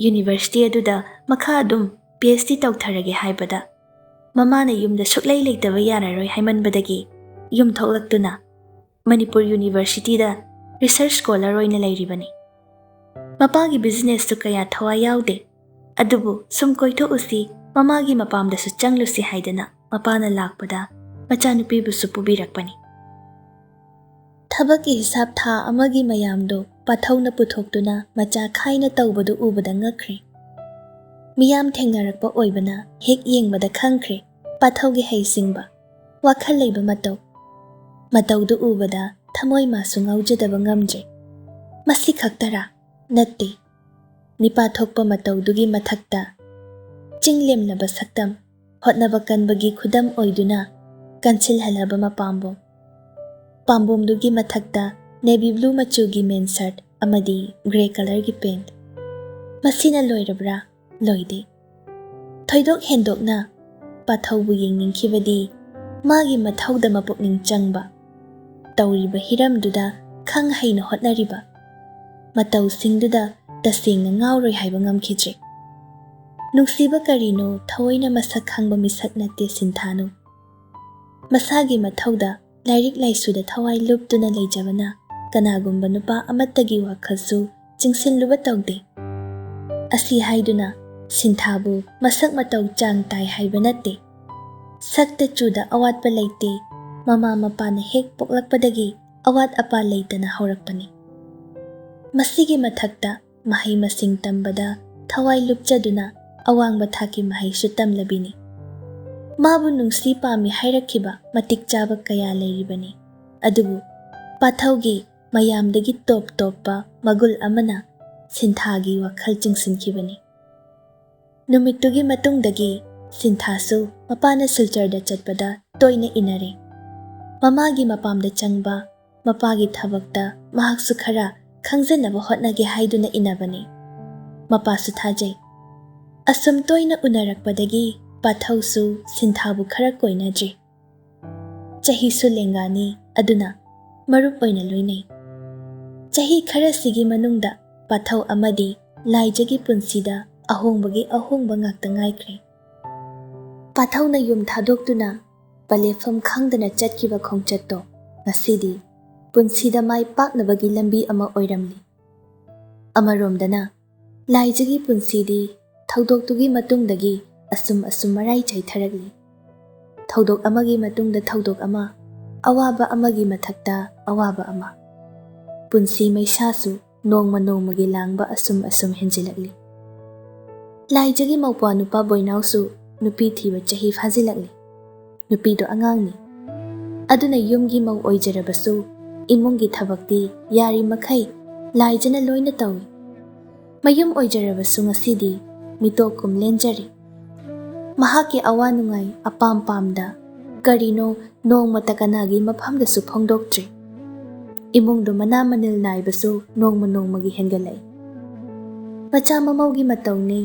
ꯌꯨꯅꯤꯚꯔꯁꯤꯇꯤ ꯑꯗꯨꯗ ꯃꯈꯥ ꯑꯗꯨꯝ ꯄꯤ ꯑꯩꯆ ꯗꯤ ꯇꯧꯊꯔꯒꯦ ꯍꯥꯏꯕꯗ ꯃꯃꯥꯅ ꯌꯨꯝꯗ ꯁꯨꯛꯂꯩ ꯂꯩꯇꯕ ꯌꯥꯔꯔꯣꯏ ꯍꯥꯏꯃꯟꯕꯗꯒꯤ ꯌꯨꯝ ꯊꯣꯛꯂꯛꯇꯨꯅ ꯃꯅꯤꯄꯨꯔ ꯌꯨꯅꯤꯚꯔꯁꯤꯇꯤꯗ ꯔꯤꯁꯔꯆ ꯁ꯭ꯀꯣꯂꯔ ꯑꯣꯏꯅ ꯂꯩꯔꯤꯕꯅꯤ꯫ ꯃꯄꯥꯒꯤ ꯕꯤꯖꯤꯅꯦꯁꯇꯨ ꯀꯌꯥ ꯊꯋꯥꯏ ꯌꯥꯎꯗꯦ, ꯑꯗꯨꯕꯨ ꯁꯨꯝ ꯀꯣꯏꯊꯣꯛꯎꯁꯤ, ꯃꯃꯥꯒꯤ ꯃꯄꯥꯝꯗꯁꯨ ꯆꯪꯂꯨꯁꯤ ꯍꯥꯏꯗꯅ ꯃꯄꯥꯅ ꯂꯥꯛꯄꯗ ꯃꯆꯥꯅꯨꯄꯤꯕꯨꯁꯨ ꯄꯨꯕꯤꯔꯛꯄꯅꯤ꯫ ꯊꯕꯛꯀꯤ ꯍꯤꯁꯥꯞ ꯊꯥ ꯑꯃꯒꯤ ꯃꯌꯥꯝꯗꯨ ꯄꯥꯊꯧꯅ ꯄꯨꯊꯣꯛꯇꯨꯅ ꯃꯆꯥ ꯈꯥꯏꯅ ꯇꯧꯕꯗꯨ ꯎꯕꯗ ꯉꯛꯈ꯭ꯔꯦ꯫ ꯃꯤꯌꯥꯝ ꯊꯦꯡꯅꯔꯛꯄ ꯑꯣꯏꯕꯅ ꯍꯦꯛ ꯌꯦꯡꯕꯗ ꯈꯪꯈ꯭ꯔꯦ ꯄꯥꯊꯧꯒꯤ ꯍꯩꯁꯤꯡꯕ, ꯋꯥꯈꯜ ꯂꯩꯕ ꯃꯇꯧ꯫ ꯃꯇꯧꯗꯨ ꯎꯕꯗ ꯊꯃꯣꯏ ꯃꯥꯁꯨ ꯉꯥꯎꯖꯗꯕ ꯉꯝꯗ꯭ꯔꯦ꯫ ꯃꯁꯤ ꯈꯛꯇꯔꯥ? ꯅꯠꯇꯦ꯫ ꯅꯤꯄꯥ ꯊꯣꯛꯄ ꯃꯇꯧꯗꯨꯒꯤ ꯃꯊꯛꯇ ꯆꯤꯡ ꯂꯦꯝꯂꯕ ꯁꯛꯇꯝ, ꯍꯣꯠꯅꯕ ꯀꯟꯕꯒꯤ ꯈꯨꯗꯝ ꯑꯣꯏꯗꯨꯅ ꯀꯟꯁꯤꯜꯍꯜꯂꯕ ꯃꯄꯥꯝꯕꯣꯝ꯫ ꯄꯥꯝꯕꯣꯝꯗꯨꯒꯤ ꯃꯊꯛꯇ ꯅꯦꯚꯤ ꯕ꯭ꯂꯨ ꯃꯆꯨꯒꯤ ꯃꯦꯟ ꯁꯔꯠ ꯑꯃꯗꯤ ꯒ꯭ꯔꯦ ꯀꯂꯔꯒꯤ ꯄꯦꯟꯠ꯫ ꯃꯁꯤꯅ ꯂꯣꯏꯔꯕ꯭ꯔꯥ? ꯂꯣꯏꯗꯦ꯫ ꯊꯣꯏꯗꯣꯛ ꯍꯦꯟꯗꯣꯛꯅ ꯄꯥꯊꯧꯕꯨ ꯌꯦꯡꯅꯤꯡꯈꯤꯕꯗꯤ ꯃꯥꯒꯤ ꯃꯊꯧꯗ ꯃꯄꯨꯛꯅꯤꯡ ꯆꯪꯕ, ꯇꯧꯔꯤꯕ ꯍꯤꯔꯝꯗꯨꯗ ꯈꯪ ꯍꯩꯅ ꯍꯣꯠꯅꯔꯤꯕ ꯃꯇꯧꯁꯤꯡꯗꯨꯗ ꯇꯁꯦꯡꯅ ꯉꯥꯎꯔꯣꯏ ꯍꯥꯏꯕ ꯉꯝꯈꯤꯗ꯭ꯔꯦ꯫ ꯅꯨꯡꯁꯤꯕ ꯀꯔꯤꯅꯣ ꯊꯑꯣꯏꯅ ꯃꯁꯛ ꯈꯪꯕ ꯃꯤꯁꯛ ꯅꯠꯇꯦ ꯁꯤꯟꯊꯥꯅꯨ꯫ ꯃꯁꯥꯒꯤ ꯃꯊꯧꯗ ꯂꯥꯏꯔꯤꯛ ꯂꯥꯏꯁꯨꯗ ꯊꯋꯥꯏ ꯂꯨꯞꯇꯨꯅ ꯂꯩꯖꯕꯅ ꯀꯅꯥꯒꯨꯝꯕ ꯅꯨꯄꯥ ꯑꯃꯠꯇꯒꯤ ꯋꯥꯈꯜꯁꯨ ꯆꯤꯡꯁꯤꯜꯂꯨꯕ ꯇꯧꯗꯦ꯫ ꯑꯁꯤ ꯍꯥꯏꯗꯨꯅ ꯁꯤꯟꯊꯥꯕꯨ ꯃꯁꯛ ꯃꯇꯧ ꯆꯥꯡ ꯇꯥꯏ ꯍꯥꯏꯕ ꯅꯠꯇꯦ꯫ ꯁꯛꯇ ꯆꯨꯗ ꯑꯋꯥꯠꯄ ꯂꯩꯇꯦ꯫ ꯃꯃꯥ ꯃꯄꯥꯅ ꯍꯦꯛ ꯄꯣꯛꯂꯛꯄꯗꯒꯤ ꯑꯋꯥꯠ ꯑꯄꯥ ꯂꯩꯇꯅ ꯍꯧꯔꯛꯄꯅꯤ꯫ ꯃꯁꯤꯒꯤ ꯃꯊꯛꯇ ꯃꯍꯩ ꯃꯁꯤꯡ ꯇꯝꯕꯗ ꯊꯋꯥꯏ ꯂꯨꯞꯆꯗꯨꯅ ꯑꯋꯥꯡꯕ ꯊꯥꯛꯀꯤ ꯃꯍꯩꯁꯨ ꯇꯝꯂꯕꯤꯅꯤ꯫ ꯃꯥꯕꯨ ꯅꯨꯡꯁꯤ ꯄꯥꯝꯃꯤ ꯍꯥꯏꯔꯛꯈꯤꯕ ꯃꯇꯤꯛ ꯆꯥꯕ ꯀꯌꯥ ꯂꯩꯔꯤꯕꯅꯤ꯫ ꯑꯗꯨꯕꯨ ꯄꯥꯊꯧꯒꯤ ꯃꯌꯥꯝꯗꯒꯤ ꯇꯣꯞ ꯇꯣꯞꯄ ꯃꯒꯨꯜ ꯑꯃꯅ ꯁꯤꯟꯊꯥꯒꯤ ꯋꯥꯈꯜ ꯆꯤꯡꯁꯤꯟꯈꯤꯕꯅꯤ꯫ ꯅꯨꯃꯤꯠꯇꯨꯒꯤ ꯃꯇꯨꯡꯗꯒꯤ ꯁꯤꯟꯊꯥꯁꯨ ꯃꯄꯥꯅ ꯁꯤꯜꯆꯔꯗ ꯆꯠꯄꯗ ꯇꯣꯏꯅ ꯏꯟꯅꯔꯦ꯫ ꯃꯃꯥꯒꯤ ꯃꯄꯥꯝꯗ ꯆꯪꯕ, ꯃꯄꯥꯒꯤ ꯊꯕꯛꯇ ꯃꯍꯥꯛꯁꯨ ꯈꯔ ꯈꯪꯖꯅꯕ ꯍꯣꯠꯅꯒꯦ ꯍꯥꯏꯗꯨꯅ ꯏꯟꯅꯕꯅꯤ꯫ ꯃꯄꯥꯁꯨ ꯊꯥꯖꯩ꯫ ꯑꯁꯨꯝ ꯇꯣꯏꯅ ꯎꯅꯔꯛꯄꯗꯒꯤ ꯄꯥꯊꯧꯁꯨ ꯁꯤꯟꯊꯥꯕꯨ ꯈꯔ ꯀꯣꯏꯅꯗ꯭ꯔꯤ꯫ ꯆꯍꯤꯁꯨ ꯂꯦꯡꯒꯥꯅꯤ, ꯑꯗꯨꯅ ꯃꯔꯨꯞ ꯑꯣꯏꯅ ꯂꯣꯏꯅꯩ꯫ ꯆꯍꯤ ꯈꯔꯁꯤꯒꯤ ꯃꯅꯨꯡꯗ ꯄꯥꯊꯧ ꯑꯃꯗꯤ ꯂꯥꯏꯖꯒꯤ ꯄꯨꯟꯁꯤꯗ ꯑꯍꯣꯡꯕꯒꯤ ꯑꯍꯣꯡꯕ ꯉꯥꯛꯇ ꯉꯥꯏꯈ꯭ꯔꯦ꯫ ꯄꯥꯊꯧꯅ ꯌꯨꯝ ꯊꯥꯗꯣꯛꯇꯨꯅ ꯄꯂꯦꯐꯝ ꯈꯪꯗꯅ ꯆꯠꯈꯤꯕ ꯈꯣꯡꯆꯠꯇꯣ ꯉꯁꯤꯗꯤ ꯄꯨꯟꯁꯤꯗ ꯃꯥꯏ ꯄꯥꯛꯅꯕꯒꯤ ꯂꯝꯕꯤ ꯑꯃ ꯑꯣꯏꯔꯝꯂꯤ꯫ ꯑꯃꯔꯣꯝꯗꯅ ꯂꯥꯏꯖꯒꯤ ꯄꯨꯟꯁꯤꯗꯤ ꯊꯧꯗꯣꯛꯇꯨꯒꯤ ꯃꯇꯨꯡꯗꯒꯤ ꯑꯁꯨꯝ ꯑꯁꯨꯝ ꯃꯔꯥꯏ ꯆꯥꯏꯊꯔꯛꯂꯤ꯫ ꯊꯧꯗꯣꯛ ꯑꯃꯒꯤ ꯃꯇꯨꯡꯗ ꯊꯧꯗꯣꯛ ꯑꯃ, ꯑꯋꯥꯕ ꯑꯃꯒꯤ ꯃꯊꯛꯇ ꯑꯋꯥꯕ ꯑꯃ꯫ ꯄꯨꯟꯁꯤ ꯃꯩꯁꯥꯁꯨ ꯅꯣꯡꯃ ꯅꯣꯡꯃꯒꯤ ꯂꯥꯡꯕ ꯑꯁꯨꯝ ꯑꯁꯨꯝ ꯍꯦꯟꯖꯤꯜꯂꯛꯂꯤ꯫ ꯂꯥꯏꯖꯒꯤ ꯃꯧꯄ꯭ꯋꯥ ꯅꯨꯄꯥ ꯕꯣꯏꯅꯥꯎꯁꯨ ꯅꯨꯄꯤ ꯊꯤꯕ ꯆꯍꯤ ꯐꯥꯖꯤꯜꯂꯛꯂꯤ꯫ ꯅꯨꯄꯤꯗꯣ ꯑꯉꯥꯡꯅꯤ꯫ ꯑꯗꯨꯅ ꯌꯨꯝꯒꯤ ꯃꯧ ꯑꯣꯏꯖꯔꯕꯁꯨ ꯏꯃꯨꯡꯒꯤ ꯊꯕꯛꯇꯤ ꯌꯥꯔꯤꯃꯈꯩ ꯂꯥꯏꯖꯅ ꯂꯣꯏꯅ ꯇꯧꯏ꯫ ꯃꯌꯨꯝ ꯑꯣꯏꯖꯔꯕꯁꯨ ꯉꯁꯤꯗꯤ ꯃꯤꯇꯣꯞ ꯀꯨꯝ ꯂꯦꯟꯖꯔꯤ꯫ ꯃꯍꯥꯛꯀꯤ ꯑꯋꯥ ꯅꯨꯡꯉꯥꯏ ꯑꯄꯥꯝ ꯄꯥꯝꯗ ꯀꯔꯤꯅꯣ ꯅꯣꯡꯃꯇ ꯀꯅꯥꯒꯤ ꯃꯐꯝꯗꯁꯨ ꯐꯣꯡꯗꯣꯛꯇ꯭ꯔꯤ꯫ ꯏꯃꯨꯡꯗꯨ ꯃꯅꯥ ꯃꯅꯤꯜ ꯅꯥꯏꯕꯁꯨ ꯅꯣꯡꯃ ꯅꯣꯡꯃꯒꯤ ꯍꯦꯟꯒꯠꯂꯛꯏ꯫ ꯃꯆꯥ ꯃꯃꯧꯒꯤ ꯃꯇꯧꯅꯤ,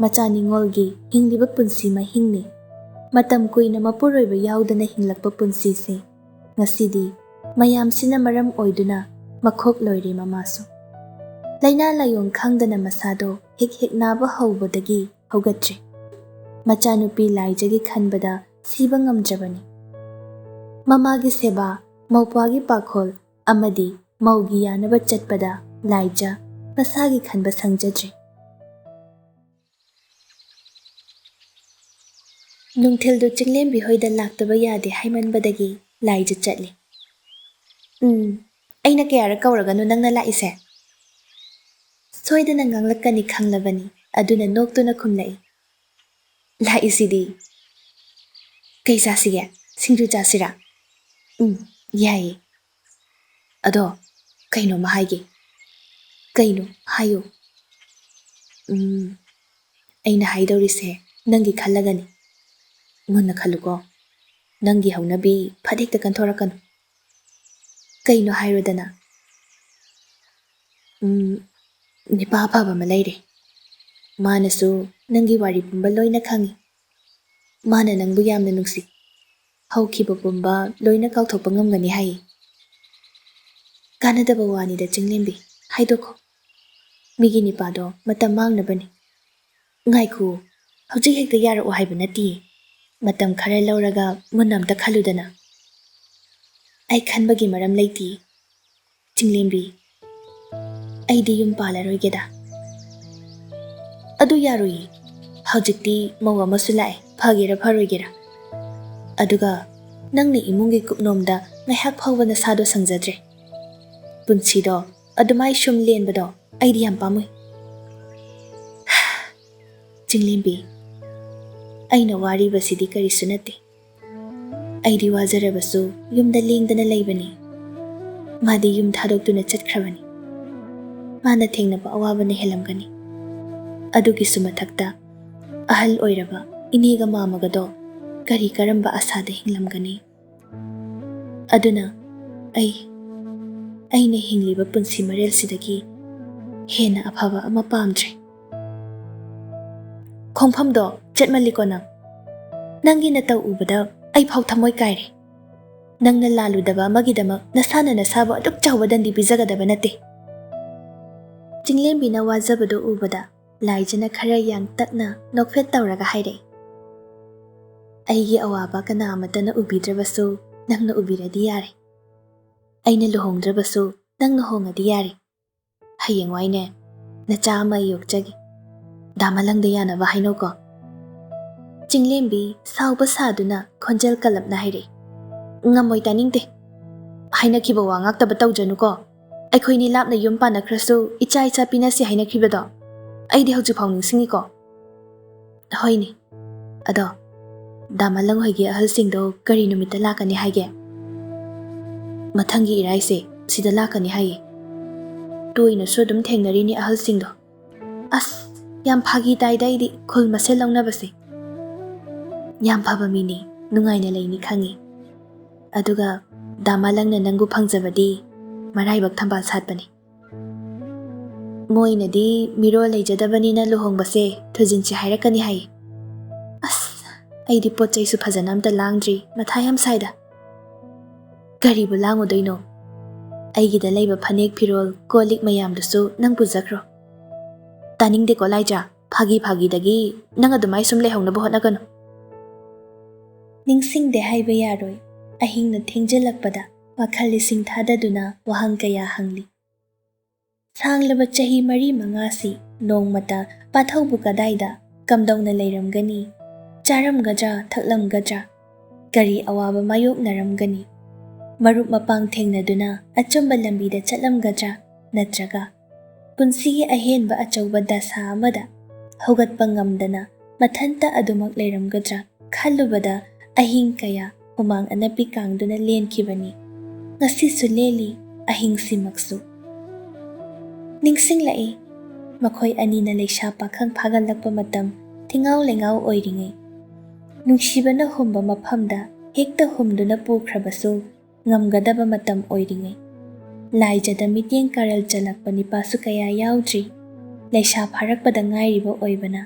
ꯃꯆꯥ ꯅꯤꯉꯣꯜꯒꯤ ꯍꯤꯡꯂꯤꯕ ꯄꯨꯟꯁꯤ ꯃꯍꯤꯡꯅꯤ꯫ ꯃꯇꯝ ꯀꯨꯏꯅ ꯃꯄꯨꯔꯣꯏꯕ ꯌꯥꯎꯗꯅ ꯍꯤꯡꯂꯛꯄ ꯄꯨꯟꯁꯤꯁꯦ ꯉꯁꯤꯗꯤ ꯃꯌꯥꯝꯁꯤꯅ ꯃꯔꯝ ꯑꯣꯏꯗꯨꯅ ꯃꯈꯣꯛ ꯂꯣꯏꯔꯦ ꯃꯃꯥꯁꯨ꯫ ꯂꯥꯏꯅꯥ ꯂꯥꯏꯌꯣꯡ ꯈꯪꯗꯅ ꯃꯁꯥꯗꯣ ꯍꯦꯛ ꯍꯦꯛ ꯅꯥꯕ ꯍꯧꯕꯗꯒꯤ ꯍꯧꯒꯠꯇ꯭ꯔꯤ꯫ ꯃꯆꯥꯅꯨꯄꯤ ꯂꯥꯏꯖꯒꯤ ꯈꯟꯕꯗ ꯁꯤꯕ ꯉꯝꯗ꯭ꯔꯕꯅꯤ꯫ ꯃꯃꯥꯒꯤ ꯁꯦꯕꯥ, ꯃꯧꯄ꯭ꯋꯥꯒꯤ ꯄꯥꯈꯣꯜ ꯑꯃꯗꯤ ꯃꯧꯒꯤ ꯌꯥꯅꯕ ꯆꯠꯄꯗ ꯂꯥꯏꯖ ꯃꯁꯥꯒꯤ ꯈꯟꯕ ꯁꯪꯖꯗ꯭ꯔꯦ꯫ ꯅꯨꯡꯊꯤꯜꯗꯨ ꯆꯤꯡꯂꯦꯝꯕꯤ ꯍꯣꯏꯗ ꯂꯥꯛꯇꯕ ꯌꯥꯗꯦ ꯍꯥꯏꯃꯟꯕꯗꯒꯤ ꯂꯥꯏꯖ ꯆꯠꯂꯤ꯫ "ꯎꯝ, ꯑꯩꯅ ꯀꯌꯥꯔꯛ ꯀꯧꯔꯒꯅꯣ ꯅꯪꯅ ꯂꯥꯛꯏꯁꯦ?" "ꯁꯣꯏꯗꯅ ꯉꯥꯡꯂꯛꯀꯅꯤ ꯈꯪꯂꯕꯅꯤ, ꯑꯗꯨꯅ ꯅꯣꯛꯇꯨꯅ ꯈꯨꯝꯂꯛꯏ꯫" "ꯂꯥꯛꯏꯁꯤꯗꯤ꯫ ꯀꯩ ꯆꯥꯁꯤꯒꯦ? ꯁꯤꯡꯖꯨ ꯆꯥꯁꯤꯔꯥ?" "ꯎꯝ, ꯌꯥꯏꯌꯦ꯫ ꯑꯗꯣ, ꯀꯩꯅꯣꯝꯃ ꯍꯥꯏꯒꯦ꯫" "ꯀꯩꯅꯣ? ꯍꯥꯏꯌꯨ꯫" "ꯎꯝ, ꯑꯩꯅ ꯍꯥꯏꯗꯧꯔꯤꯁꯦ ꯅꯪꯒꯤ ꯈꯜꯂꯒꯅꯤ꯫ ꯃꯨꯟꯅ ꯈꯜꯂꯨꯀꯣ꯫ ꯅꯪꯒꯤ ꯍꯧꯅꯕꯤ ꯐꯠ ꯍꯦꯛꯇ ꯀꯟꯊꯣꯔꯛꯀꯅꯨ꯫" "ꯀꯩꯅꯣ ꯍꯥꯏꯔꯣꯗꯅ꯫" "ꯎꯝ, ꯅꯤꯄꯥ ꯑꯐꯕ ꯑꯃ ꯂꯩꯔꯦ꯫ ꯃꯥꯅꯁꯨ ꯅꯪꯒꯤ ꯋꯥꯔꯤ ꯄꯨꯝꯕ ꯂꯣꯏꯅ ꯈꯪꯉꯤ꯫ ꯃꯥꯅ ꯅꯪꯕꯨ ꯌꯥꯝꯅ ꯅꯨꯡꯁꯤ꯫ ꯍꯧꯈꯤꯕ ꯄꯨꯝꯕ ꯂꯣꯏꯅ ꯀꯥꯎꯊꯣꯛꯄ ꯉꯝꯒꯅꯤ ꯍꯥꯏꯌꯦ꯫" "ꯀꯥꯟꯅꯗꯕ ꯋꯥꯅꯤꯗ ꯆꯤꯡꯂꯦꯝꯕꯤ, ꯍꯥꯏꯗꯣꯛꯈꯣ꯫ ꯃꯤꯒꯤ ꯅꯤꯄꯥꯗꯣ ꯃꯇꯝ ꯃꯥꯡꯅꯕꯅꯤ꯫" "ꯉꯥꯏꯈꯣ, ꯍꯧꯖꯤꯛ ꯍꯦꯛꯇ ꯌꯥꯔꯛꯑꯣ ꯍꯥꯏꯕ ꯅꯠꯇꯤꯌꯦ꯫ ꯃꯇꯝ ꯈꯔ ꯂꯧꯔꯒ ꯃꯨꯟꯅ ꯑꯝꯇ ꯈꯜꯂꯨꯗꯅ꯫" "ꯑꯩ ꯈꯟꯕꯒꯤ ꯃꯔꯝ ꯂꯩꯇꯤꯌꯦ ꯆꯤꯡꯂꯦꯝꯕꯤ꯫ ꯑꯩꯗꯤ ꯌꯨꯝ ꯄꯥꯜꯂꯔꯣꯏꯒꯦꯗ꯫" "ꯑꯗꯨ ꯌꯥꯔꯣꯏꯌꯦ꯫ ꯍꯧꯖꯤꯛꯇꯤ ꯃꯧ ꯑꯃꯁꯨ ꯂꯥꯛꯑꯦ, ꯐꯒꯦꯔꯥ ꯐꯔꯣꯏꯒꯦꯔꯥ꯫ ꯑꯗꯨꯒ ꯅꯪꯅ ꯏꯃꯨꯡꯒꯤ ꯀꯨꯞꯅꯣꯝꯗ ꯉꯥꯏꯍꯥꯛ ꯐꯥꯎꯕ ꯅꯁꯥꯗꯣ ꯁꯪꯖꯗ꯭ꯔꯦ꯫ ꯄꯨꯟꯁꯤꯗꯣ ꯑꯗꯨꯃꯥꯏ ꯁꯨꯝ ꯂꯦꯟꯕꯗꯣ ꯑꯩꯗꯤ ꯌꯥꯝ ꯄꯥꯝꯃꯨꯏ꯫" "ꯆꯤꯡꯂꯦꯝꯕꯤ, ꯑꯩꯅ ꯋꯥꯔꯤꯕꯁꯤꯗꯤ ꯀꯔꯤꯁꯨ ꯅꯠꯇꯦ꯫ ꯑꯩꯗꯤ ꯋꯥꯖꯔꯕꯁꯨ ꯌꯨꯝꯗ ꯂꯦꯡꯗꯅ ꯂꯩꯕꯅꯤ꯫ ꯃꯥꯗꯤ ꯌꯨꯝ ꯊꯥꯗꯣꯛꯇꯨꯅ ꯆꯠꯈ꯭ꯔꯕꯅꯤ꯫ ꯃꯥꯅ ꯊꯦꯡꯅꯕ ꯑꯋꯥꯕꯅ ꯍꯦꯜꯂꯝꯒꯅꯤ꯫ ꯑꯗꯨꯒꯤꯁꯨ ꯃꯊꯛꯇ ꯑꯍꯜ ꯑꯣꯏꯔꯕ ꯏꯅꯦꯒ ꯃꯥꯃꯒꯗꯣ ꯀꯔꯤ ꯀꯔꯝꯕ ꯑꯁꯥꯗ ꯍꯤꯡꯂꯝꯒꯅꯤ? ꯑꯗꯨꯅ ꯑꯩ, ꯑꯩꯅ ꯍꯤꯡꯂꯤꯕ ꯄꯨꯟꯁꯤ ꯃꯔꯦꯜꯁꯤꯗꯒꯤ ꯍꯦꯟꯅ ꯑꯐꯕ ꯑꯃ ꯄꯥꯝꯗ꯭ꯔꯦ꯫" "ꯈꯣꯡꯐꯝꯗꯣ ꯆꯠꯃꯜꯂꯤꯀꯣ ꯅꯪ꯫ ꯅꯪꯒꯤ ꯅꯇꯧ ꯎꯕꯗ ꯑꯩ ꯐꯥꯎ ꯊꯃꯣꯏ ꯀꯥꯏꯔꯦ꯫ ꯅꯪꯅ ꯂꯥꯜꯂꯨꯗꯕ ꯑꯃꯒꯤꯗꯃꯛ ꯅꯁꯥꯅ ꯅꯁꯥꯕꯨ ꯑꯗꯨꯛ ꯆꯥꯎꯕ ꯗꯟꯗꯤ ꯄꯤꯖꯒꯗꯕ ꯅꯠꯇꯦ꯫" ꯆꯤꯡꯂꯦꯝꯕꯤꯅ ꯋꯥꯖꯕꯗꯨ ꯎꯕꯗ ꯂꯥꯏꯖꯅ ꯈꯔ ꯌꯥꯡꯇꯛꯅ ꯅꯣꯛꯐꯦꯠ ꯇꯧꯔꯒ ꯍꯥꯏꯔꯛꯏ, "ꯑꯩꯒꯤ ꯑꯋꯥꯕ ꯀꯅꯥ ꯑꯃꯠꯇꯅ ꯎꯕꯤꯗ꯭ꯔꯕꯁꯨ ꯅꯪꯅ ꯎꯕꯤꯔꯗꯤ ꯌꯥꯔꯦ꯫ ꯑꯩꯅ ꯂꯨꯍꯣꯡꯗ꯭ꯔꯕꯁꯨ ꯅꯪꯅ ꯍꯣꯡꯉꯗꯤ ꯌꯥꯔꯦ꯫ ꯍꯌꯦꯡꯋꯥꯏꯅꯦ, ꯅꯆꯥ ꯑꯃ ꯑꯩ ꯌꯣꯛꯆꯒꯦ꯫ ꯗꯥ ꯃꯂꯪꯗ ꯌꯥꯅꯕ ꯍꯥꯏꯅꯧꯀꯣ꯫" ꯆꯤꯡꯂꯦꯝꯕꯤ ꯁꯥꯎꯕ ꯁꯥꯗꯨꯅ ꯈꯣꯟꯖꯦꯜ ꯀꯜꯂꯞꯅ ꯍꯥꯏꯔꯛꯏ꯫ "ꯉꯝꯃꯣꯏ, ꯇꯥꯅꯤꯡꯗꯦ꯫ ꯍꯥꯏꯅꯈꯤꯕ ꯋꯥ ꯉꯥꯛꯇꯕ ꯇꯧꯖꯅꯨꯀꯣ꯫ ꯑꯩꯈꯣꯏꯅꯤ ꯂꯥꯞꯅ ꯌꯨꯝ ꯄꯥꯟꯅꯈ꯭ꯔꯁꯨ ꯏꯆꯥ ꯏꯆꯥ ꯄꯤꯅꯁꯤ ꯍꯥꯏꯅꯈꯤꯕꯗꯣ ꯑꯩꯗꯤ ꯍꯧꯖꯤꯛꯐꯥꯎ ꯅꯤꯡꯁꯤꯡꯉꯤꯀꯣ꯫" "ꯍꯣꯏꯅꯦ꯫ ꯑꯗꯣ ꯗꯥ ꯃꯂꯪ ꯍꯣꯏꯒꯤ ꯑꯍꯜꯁꯤꯡꯗꯣ ꯀꯔꯤ ꯅꯨꯃꯤꯠꯇ ꯂꯥꯛꯀꯅꯤ ꯍꯥꯏꯒꯦ?" "ꯃꯊꯪꯒꯤ ꯏꯔꯥꯏꯁꯦ ꯁꯤꯗ ꯂꯥꯛꯀꯅꯤ ꯍꯥꯏꯌꯦ꯫ ꯇꯣꯏꯅꯁꯨ ꯑꯗꯨꯝ ꯊꯦꯡꯅꯔꯤꯅꯤ ꯑꯍꯜꯁꯤꯡꯗꯣ꯫ ꯑꯁ, ꯌꯥꯝ ꯐꯥꯒꯤ ꯇꯥꯏꯗ ꯑꯩꯗꯤ ꯈꯨꯜ ꯃꯁꯦꯜ ꯂꯧꯅꯕꯁꯦ꯫ ꯌꯥꯝ ꯐꯕ ꯃꯤꯅꯤ, ꯅꯨꯡꯉꯥꯏꯅ ꯂꯩꯅꯤ ꯈꯪꯉꯤ꯫ ꯑꯗꯨꯒ ꯗꯥ ꯃꯂꯪꯅ ꯅꯪꯕꯨ ꯐꯪꯖꯕꯗꯤ ꯃꯔꯥꯏꯕꯛ ꯊꯝꯕꯥꯜ ꯁꯥꯠꯄꯅꯤ꯫ ꯃꯣꯏꯅꯗꯤ ꯃꯤꯔꯣꯜ ꯂꯩꯖꯗꯕꯅꯤꯅ ꯂꯨꯍꯣꯡꯕꯁꯦ ꯊꯨꯖꯤꯟꯁꯤ ꯍꯥꯏꯔꯛꯀꯅꯤ ꯍꯥꯏ꯫ ꯑꯁ, ꯑꯩꯗꯤ ꯄꯣꯠ ꯆꯩꯁꯨ ꯐꯖꯅ ꯑꯝꯇ ꯂꯥꯡꯗ꯭ꯔꯤ, ꯃꯊꯥ ꯌꯥꯝ ꯁꯥꯏꯗ꯫" "ꯀꯔꯤꯕꯨ ꯂꯥꯡꯉꯨꯗꯣꯏꯅꯣ? ꯑꯩꯒꯤꯗ ꯂꯩꯕ ꯐꯅꯦꯛ ꯐꯤꯔꯣꯜ ꯀꯣꯜ ꯂꯤꯛ ꯃꯌꯥꯝꯗꯨꯁꯨ ꯅꯪ ꯄꯨꯖꯈ꯭ꯔꯣ꯫" "ꯇꯥꯅꯤꯡꯗꯦꯀꯣ ꯂꯥꯏꯖꯥ, ꯐꯥꯒꯤ ꯐꯥꯒꯤꯗꯒꯤ ꯅꯪ ꯑꯗꯨꯃꯥꯏ ꯁꯨꯝ ꯂꯩꯍꯧꯅꯕ ꯍꯣꯠꯅꯒꯅꯨ꯫" ꯅꯤꯡꯁꯤꯡꯗꯦ ꯍꯥꯏꯕ ꯌꯥꯔꯣꯏ꯫ ꯑꯍꯤꯡꯅ ꯊꯦꯡꯖꯤꯜꯂꯛꯄꯗ ꯋꯥꯈꯜ ꯂꯤꯁꯤꯡ ꯊꯥꯗꯗꯨꯅ ꯋꯥꯍꯪ ꯀꯌꯥ ꯍꯪꯂꯤ꯫ ꯁꯥꯡꯂꯕ ꯆꯍꯤ ꯃꯔꯤ ꯃꯉꯥꯁꯤ ꯅꯣꯡꯃꯇ ꯄꯥꯊꯧꯕꯨ ꯀꯗꯥꯏꯗ, ꯀꯝꯗꯧꯅ ꯂꯩꯔꯝꯒꯅꯤ? ꯆꯥꯔꯝꯒꯗ꯭ꯔꯥ, ꯊꯛꯂꯝꯒꯗ꯭ꯔꯥ? ꯀꯔꯤ ꯑꯋꯥꯕ ꯃꯥꯌꯣꯛꯅꯔꯝꯒꯅꯤ? ꯃꯔꯨꯞ ꯃꯄꯥꯡ ꯊꯦꯡꯅꯗꯨꯅ ꯑꯆꯨꯝꯕ ꯂꯝꯕꯤꯗ ꯆꯠꯂꯝꯒꯗ꯭ꯔꯥ? ꯅꯠꯇ꯭ꯔꯒ ꯄꯨꯟꯁꯤꯒꯤ ꯑꯍꯦꯟꯕ ꯑꯆꯧꯕ ꯗꯁꯥ ꯑꯃꯗ ꯍꯧꯒꯠꯄ ꯉꯝꯗꯅ ꯃꯊꯟꯇ ꯑꯗꯨꯃꯛ ꯂꯩꯔꯝꯒꯗ꯭ꯔꯥ? ꯈꯜꯂꯨꯕꯗ ꯑꯍꯤꯡ ꯀꯌꯥ ꯍꯨꯃꯥꯡ ꯑꯅꯞꯄꯤ ꯀꯥꯡꯗꯨꯅ ꯂꯦꯟꯈꯤꯕꯅꯤ꯫ ꯉꯁꯤꯁꯨ ꯂꯦꯜꯂꯤ, ꯑꯍꯤꯡꯁꯤꯃꯛꯁꯨ꯫ ꯅꯤꯡꯁꯤꯡꯂꯛꯏ, ꯃꯈꯣꯏ ꯑꯅꯤꯅ ꯂꯩꯁꯥ ꯄꯥꯈꯪ ꯐꯥꯒꯠꯂꯛꯄ ꯃꯇꯝ, ꯊꯤꯉꯥꯎ ꯂꯩꯉꯥꯎ ꯑꯣꯏꯔꯤꯉꯩ꯫ ꯅꯨꯡꯁꯤꯕꯅ ꯍꯨꯝꯕ ꯃꯐꯝꯗ ꯍꯦꯛꯇ ꯍꯨꯝꯗꯨꯅ ꯄꯨꯈ꯭ꯔꯕꯁꯨ ꯉꯝꯒꯗꯕ ꯃꯇꯝ ꯑꯣꯏꯔꯤꯉꯩ꯫ ꯂꯥꯏꯖꯗ ꯃꯤꯠꯌꯦꯡ ꯀꯥꯔꯜ ꯆꯜꯂꯛꯄ ꯅꯤꯄꯥꯁꯨ ꯀꯌꯥ ꯌꯥꯎꯗ꯭ꯔꯤ꯫ ꯂꯩꯁꯥ ꯐꯥꯔꯛꯄꯗ ꯉꯥꯏꯔꯤꯕ ꯑꯣꯏꯕꯅ꯫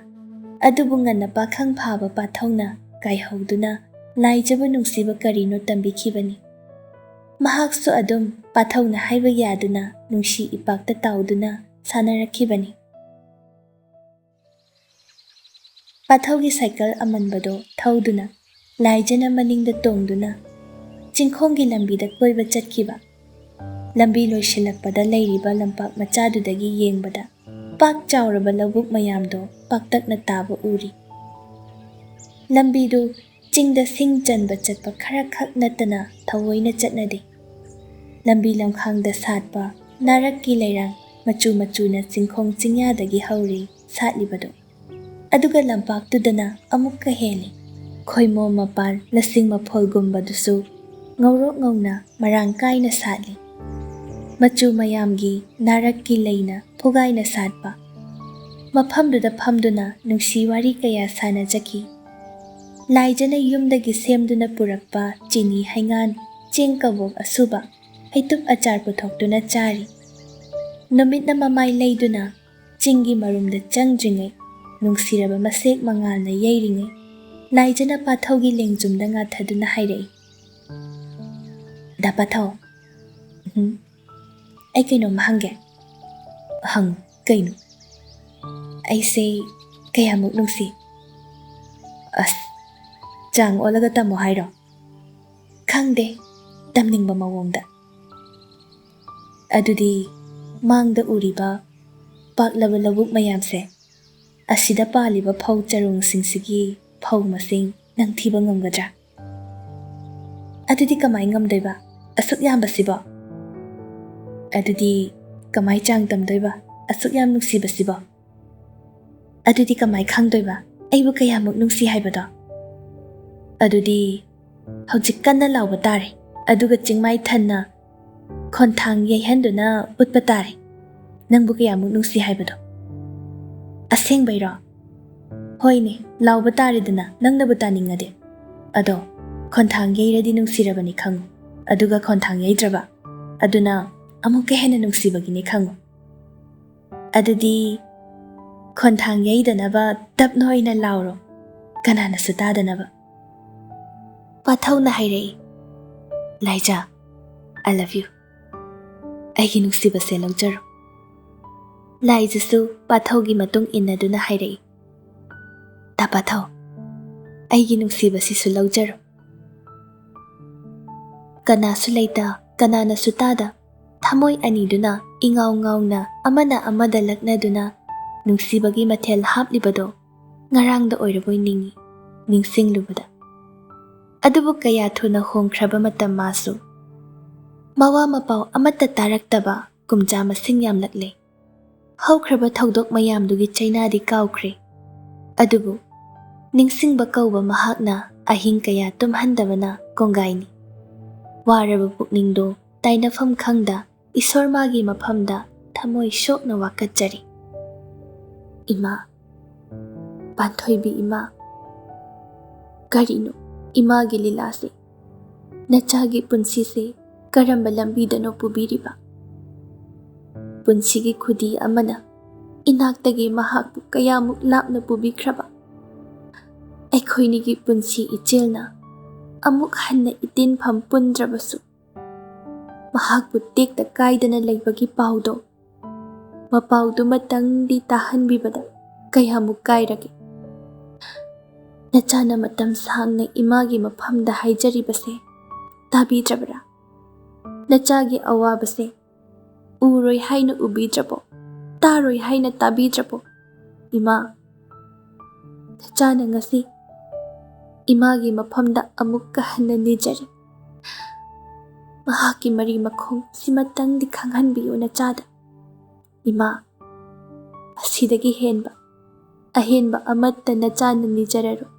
ꯑꯗꯨꯕꯨ ꯉꯟꯅ ꯄꯥꯈꯪ ꯐꯥꯕ ꯄꯥꯊꯧꯅ ꯀꯥꯏꯍꯧꯗꯨꯅ ꯂꯥꯏꯖꯕ ꯅꯨꯡꯁꯤꯕ ꯀꯔꯤꯅꯣ ꯇꯝꯕꯤꯈꯤꯕꯅꯤ꯫ ꯃꯍꯥꯛꯁꯨ ꯑꯗꯨꯝ ꯄꯥꯊꯧꯅ ꯍꯥꯏꯕ ꯌꯥꯗꯨꯅ ꯅꯨꯡꯁꯤ ꯏꯄꯥꯛꯇ ꯇꯥꯎꯗꯨꯅ ꯁꯥꯟꯅꯔꯛꯈꯤꯕꯅꯤ꯫ ꯄꯥꯊꯧꯒꯤ ꯁꯥꯏꯀꯜ ꯑꯃꯟꯕꯗꯣ ꯊꯧꯗꯨꯅ ꯂꯥꯏꯖꯅ ꯃꯅꯤꯡꯗ ꯇꯣꯡꯗꯨꯅ ꯆꯤꯡꯈꯣꯡꯒꯤ ꯂꯝꯕꯤꯗ ꯀꯣꯏꯕ ꯆꯠꯈꯤꯕ꯫ ꯂꯝꯕꯤ ꯂꯣꯏꯁꯤꯜꯂꯛꯄꯗ ꯂꯩꯔꯤꯕ ꯂꯝꯄꯥꯛ ꯃꯆꯥꯗꯨꯗꯒꯤ ꯌꯦꯡꯕꯗ ꯄꯥꯛ ꯆꯥꯎꯔꯕ ꯂꯧꯕꯨꯛ ꯃꯌꯥꯝꯗꯣ ꯄꯥꯛꯇꯛꯅ ꯇꯥꯕ ꯎꯔꯤ꯫ ꯂꯝꯕꯤꯗꯨ ꯆꯤꯡꯗ ꯁꯤꯡ ꯆꯟꯕ ꯆꯠꯄ ꯈꯔꯈꯛ ꯅꯠꯇꯅ ꯊꯑꯣꯏꯅ ꯆꯠꯅꯗꯦ꯫ ꯂꯝꯕꯤ ꯂꯝꯈꯥꯡꯗ ꯁꯥꯠꯄ ꯅꯥꯔꯛꯀꯤ ꯂꯩꯔꯥꯡ ꯃꯆꯨ ꯃꯆꯨꯅ ꯆꯤꯡꯈꯣꯡ ꯆꯤꯡꯌꯥꯗꯒꯤ ꯍꯧꯔꯤ ꯁꯥꯠꯂꯤꯕꯗꯨ꯫ ꯑꯗꯨꯒ ꯂꯝꯄꯥꯛꯇꯨꯗꯅ ꯑꯃꯨꯛꯀ ꯍꯦꯜꯂꯤ꯫ ꯈꯣꯏꯃꯣ ꯃꯄꯥꯟ ꯂꯁꯤꯡ ꯃꯐꯣꯜꯒꯨꯝꯕꯗꯨꯁꯨ ꯉꯧꯔꯣꯛ ꯉꯧꯅ ꯃꯔꯥꯡ ꯀꯥꯏꯅ ꯁꯥꯠꯂꯤ꯫ ꯃꯆꯨ ꯃꯌꯥꯝꯒꯤ ꯅꯥꯔꯛꯀꯤ ꯂꯩꯅ ꯐꯨꯒꯥꯏꯅ ꯁꯥꯠꯄ꯫ ꯃꯐꯝꯗꯨꯗ ꯐꯝꯗꯨꯅ ꯅꯨꯡꯁꯤ ꯋꯥꯔꯤ ꯀꯌꯥ ꯁꯥꯟꯅꯖꯈꯤ꯫ ꯂꯥꯏꯖꯅ ꯌꯨꯝꯗꯒꯤ ꯁꯦꯝꯗꯨꯅ ꯄꯨꯔꯛꯄ ꯆꯤꯅꯤ ꯍꯩꯉꯥꯟ, ꯆꯦꯡ ꯀꯕꯣꯛ ꯑꯁꯨꯕ, ꯍꯩꯇꯨꯞ ꯑꯆꯥꯔ ꯄꯨꯊꯣꯛꯇꯨꯅ ꯆꯥꯔꯤ꯫ ꯅꯨꯃꯤꯠꯅ ꯃꯃꯥꯏ ꯂꯩꯗꯨꯅ ꯆꯤꯡꯒꯤ ꯃꯔꯨꯝꯗ ꯆꯪꯗ꯭ꯔꯤꯉꯩ, ꯅꯨꯡꯁꯤꯔꯕ ꯃꯁꯦꯛ ꯃꯉꯥꯜꯅ ꯌꯩꯔꯤꯉꯩ, ꯂꯥꯏꯖꯅ ꯄꯥꯊꯧꯒꯤ ꯂꯦꯡꯖꯨꯝꯗ ꯉꯥꯊꯗꯨꯅ ꯍꯥꯏꯔꯛꯏ, "ꯗꯥ ꯄꯥꯊꯧ, ꯎꯝ, ꯑꯩ ꯀꯩꯅꯣꯝꯃ ꯍꯪꯒꯦ꯫" "ꯍꯪꯉꯨ, ꯀꯩꯅꯣ?" "ꯑꯩꯁꯦ ꯀꯌꯥꯃꯨꯛ ꯅꯨꯡꯁꯤ?" ꯑꯁ, ꯆꯥꯡ ꯑꯣꯜꯂꯒ ꯇꯝꯃꯣ ꯍꯥꯏꯔꯣ? "ꯈꯪꯗꯦ, ꯇꯝꯅꯤꯡꯕ ꯃꯑꯣꯡꯗ꯫" "ꯑꯗꯨꯗꯤ ꯃꯥꯡꯗ ꯎꯔꯤꯕ ꯄꯥꯛꯂꯕ ꯂꯧꯕꯨꯛ ꯃꯌꯥꯝꯁꯦ, ꯑꯁꯤꯗ ꯄꯥꯜꯂꯤꯕ ꯐꯧ ꯆꯔꯣꯡꯁꯤꯡꯁꯤꯒꯤ ꯐꯧ ꯃꯁꯤꯡ ꯅꯪ ꯊꯤꯕ ꯉꯝꯒꯗ꯭ꯔꯥ?" "ꯑꯗꯨꯗꯤ ꯀꯃꯥꯏ ꯉꯝꯗꯣꯏꯕ? ꯑꯁꯨꯛ ꯌꯥꯝꯕꯁꯤꯕꯣ?" "ꯑꯗꯨꯗꯤ ꯀꯃꯥꯏ ꯆꯥꯡ ꯇꯝꯗꯣꯏꯕ? ꯑꯁꯨꯛ ꯌꯥꯝ ꯅꯨꯡꯁꯤꯕꯁꯤꯕꯣ?" "ꯑꯗꯨꯗꯤ ꯀꯃꯥꯏ ꯈꯪꯗꯣꯏꯕ ꯑꯩꯕꯨ ꯀꯌꯥꯃꯨꯛ ꯅꯨꯡꯁꯤ ꯍꯥꯏꯕꯗꯣ?" "ꯑꯗꯨꯗꯤ ꯍꯧꯖꯤꯛ ꯀꯟꯅ ꯂꯥꯎꯕ ꯇꯥꯔꯦ, ꯑꯗꯨꯒ ꯆꯤꯡꯃꯥꯏ ꯊꯟꯅ ꯈꯣꯟꯊꯥꯡ ꯌꯩꯍꯟꯗꯨꯅ ꯎꯠꯄ ꯇꯥꯔꯦ ꯅꯪꯕꯨ ꯀꯌꯥꯃꯨꯛ ꯅꯨꯡꯁꯤ ꯍꯥꯏꯕꯗꯣ꯫" "ꯑꯁꯦꯡꯕꯩꯔꯣ?" "ꯍꯣꯏꯅꯦ, ꯂꯥꯎꯕ ꯇꯥꯔꯦꯗꯅ, ꯅꯪꯅꯕꯨ ꯇꯥꯅꯤꯡꯉꯗꯤ꯫ ꯑꯗꯣ ꯈꯣꯟꯊꯥꯡ ꯌꯩꯔꯗꯤ ꯅꯨꯡꯁꯤꯔꯕꯅꯤ ꯈꯪꯉꯨ, ꯑꯗꯨꯒ ꯈꯣꯟꯊꯥꯡ ꯌꯩꯗ꯭ꯔꯕ, ꯑꯗꯨꯅ ꯑꯃꯨꯛꯀ ꯍꯦꯟꯅ ꯅꯨꯡꯁꯤꯕꯒꯤꯅꯤ ꯈꯪꯉꯨ꯫ ꯑꯗꯨꯗꯤ ꯈꯣꯟꯊꯥꯡ ꯌꯩꯗꯅꯕ ꯇꯞꯅ ꯑꯣꯏꯅ ꯂꯥꯎꯔꯣ, ꯀꯅꯥꯅꯁꯨ ꯇꯥꯗꯅꯕ꯫" ꯄꯥꯊꯧꯅ ꯍꯥꯏꯔꯛꯏ, "ꯂꯥꯏꯖꯥ, I love you꯫ ꯑꯩꯒꯤ ꯅꯨꯡꯁꯤꯕꯁꯦ ꯂꯧꯖꯔꯣ꯫" ꯂꯥꯏꯖꯥꯁꯨ ꯄꯥꯊꯧꯒꯤ ꯃꯇꯨꯡ ꯏꯟꯅꯗꯨꯅ ꯍꯥꯏꯔꯛꯏ, "ꯗꯥ ꯄꯥꯊꯧ, ꯑꯩꯒꯤ ꯅꯨꯡꯁꯤꯕꯁꯤꯁꯨ ꯂꯧꯖꯔꯣ꯫" ꯀꯅꯥꯁꯨ ꯂꯩꯇ, ꯀꯅꯥꯅꯁꯨ ꯇꯥꯗ, ꯊꯃꯣꯏ ꯑꯅꯤꯗꯨꯅ ꯏꯉꯥꯎ ꯉꯥꯎꯅ ꯑꯃꯅ ꯑꯃꯗ ꯂꯛꯅꯗꯨꯅ ꯅꯨꯡꯁꯤꯕꯒꯤ ꯃꯊꯦꯜ ꯍꯥꯞꯂꯤꯕꯗꯣ ꯉꯔꯥꯡꯗ ꯑꯣꯏꯔꯕꯣꯏ ꯅꯤꯡꯏ, ꯅꯤꯡꯁꯤꯡꯂꯨꯕꯗ꯫ ꯑꯗꯨꯕꯨ ꯀꯌꯥ ꯊꯨꯅ ꯍꯣꯡꯈ꯭ꯔꯕ ꯃꯇꯝ ꯃꯥꯁꯨ꯫ ꯃꯋꯥ ꯃꯄꯥꯎ ꯑꯃꯠꯇ ꯇꯥꯔꯛꯇꯕ ꯀꯨꯝꯖꯥ ꯃꯁꯤꯡ ꯌꯥꯝꯂꯛꯂꯦ꯫ ꯍꯧꯈ꯭ꯔꯕ ꯊꯧꯗꯣꯛ ꯃꯌꯥꯝꯗꯨꯒꯤ ꯆꯩꯅꯥꯗꯤ ꯀꯥꯎꯈ꯭ꯔꯦ꯫ ꯑꯗꯨꯕꯨ ꯅꯤꯡꯁꯤꯡꯕ ꯀꯧꯕ ꯃꯍꯥꯛꯅ ꯑꯍꯤꯡ ꯀꯌꯥ ꯇꯨꯝꯍꯟꯗꯕꯅ ꯀꯣꯡꯒꯥꯏꯅꯤ꯫ ꯋꯥꯔꯕ ꯄꯨꯛꯅꯤꯡꯗꯣ ꯇꯥꯏꯅꯐꯝ ꯈꯪꯗ ꯏꯁꯣꯔ ꯃꯥꯒꯤ ꯃꯐꯝꯗ ꯊꯃꯣꯏ ꯁꯣꯛꯅ ꯋꯥꯀꯠꯆꯔꯤ꯫ ꯏꯃꯥ, ꯄꯥꯟꯊꯣꯏꯕꯤ ꯏꯃꯥ, ꯀꯔꯤꯅꯣ ꯏꯃꯥꯒꯤ ꯂꯤꯂꯥꯁꯦ? ꯅꯆꯥꯒꯤ ꯄꯨꯟꯁꯤꯁꯦ ꯀꯔꯝꯕ ꯂꯝꯕꯤꯗꯅꯣ ꯄꯨꯕꯤꯔꯤꯕ? ꯄꯨꯟꯁꯤꯒꯤ ꯈꯨꯗꯤ ꯑꯃꯅ ꯏꯅꯥꯛꯇꯒꯤ ꯃꯍꯥꯛꯄꯨ ꯀꯌꯥꯃꯨꯛ ꯂꯥꯞꯅ ꯄꯨꯕꯤꯈ꯭ꯔꯕ? ꯑꯩꯈꯣꯏꯅꯤꯒꯤ ꯄꯨꯟꯁꯤ ꯏꯆꯦꯜꯅ ꯑꯃꯨꯛ ꯍꯟꯅ ꯏꯇꯤꯟꯐꯝ ꯄꯨꯟꯗ꯭ꯔꯕꯁꯨ, ꯃꯍꯥꯛꯄꯨ ꯇꯦꯛꯇ ꯀꯥꯏꯗꯅ ꯂꯩꯕꯒꯤ ꯄꯥꯎꯗꯣ, ꯃꯄꯥꯎꯗꯨꯃꯇꯪꯗꯤ ꯇꯥꯍꯟꯕꯤꯕꯗ ꯀꯌꯥꯃꯨꯛ ꯀꯥꯏꯔꯒꯦ? ꯅꯆꯥꯅ ꯃꯇꯝ ꯁꯥꯡꯅ ꯏꯃꯥꯒꯤ ꯃꯐꯝꯗ ꯍꯥꯏꯖꯔꯤꯕꯁꯦ ꯇꯥꯕꯤꯗ꯭ꯔꯕ꯭ꯔꯥ? ꯅꯆꯥꯒꯤ ꯑꯋꯥꯕꯁꯦ ꯎꯔꯣꯏ ꯍꯥꯏꯅ ꯎꯕꯤꯗ꯭ꯔꯕꯣ? ꯇꯥꯔꯣꯏ ꯍꯥꯏꯅ ꯇꯥꯕꯤꯗ꯭ꯔꯕꯣ? ꯏꯃꯥ, ꯅꯆꯥꯅ ꯉꯁꯤ ꯏꯃꯥꯒꯤ ꯃꯐꯝꯗ ꯑꯃꯨꯛꯀ ꯍꯟꯅ ꯅꯤꯖꯔꯤ꯫ ꯃꯍꯥꯛꯀꯤ ꯃꯔꯤ ꯃꯈꯣꯡ ꯁꯤꯃꯇꯪꯗꯤ ꯈꯪꯍꯟꯕꯤꯌꯨ ꯅꯆꯥꯗ꯫ ꯏꯃꯥ, ꯑꯁꯤꯗꯒꯤ ꯍꯦꯟꯕ ꯑꯍꯦꯟꯕ ꯑꯃꯠꯇ ꯅꯆꯥꯅ ꯅꯤꯖꯔꯔꯣꯏ꯫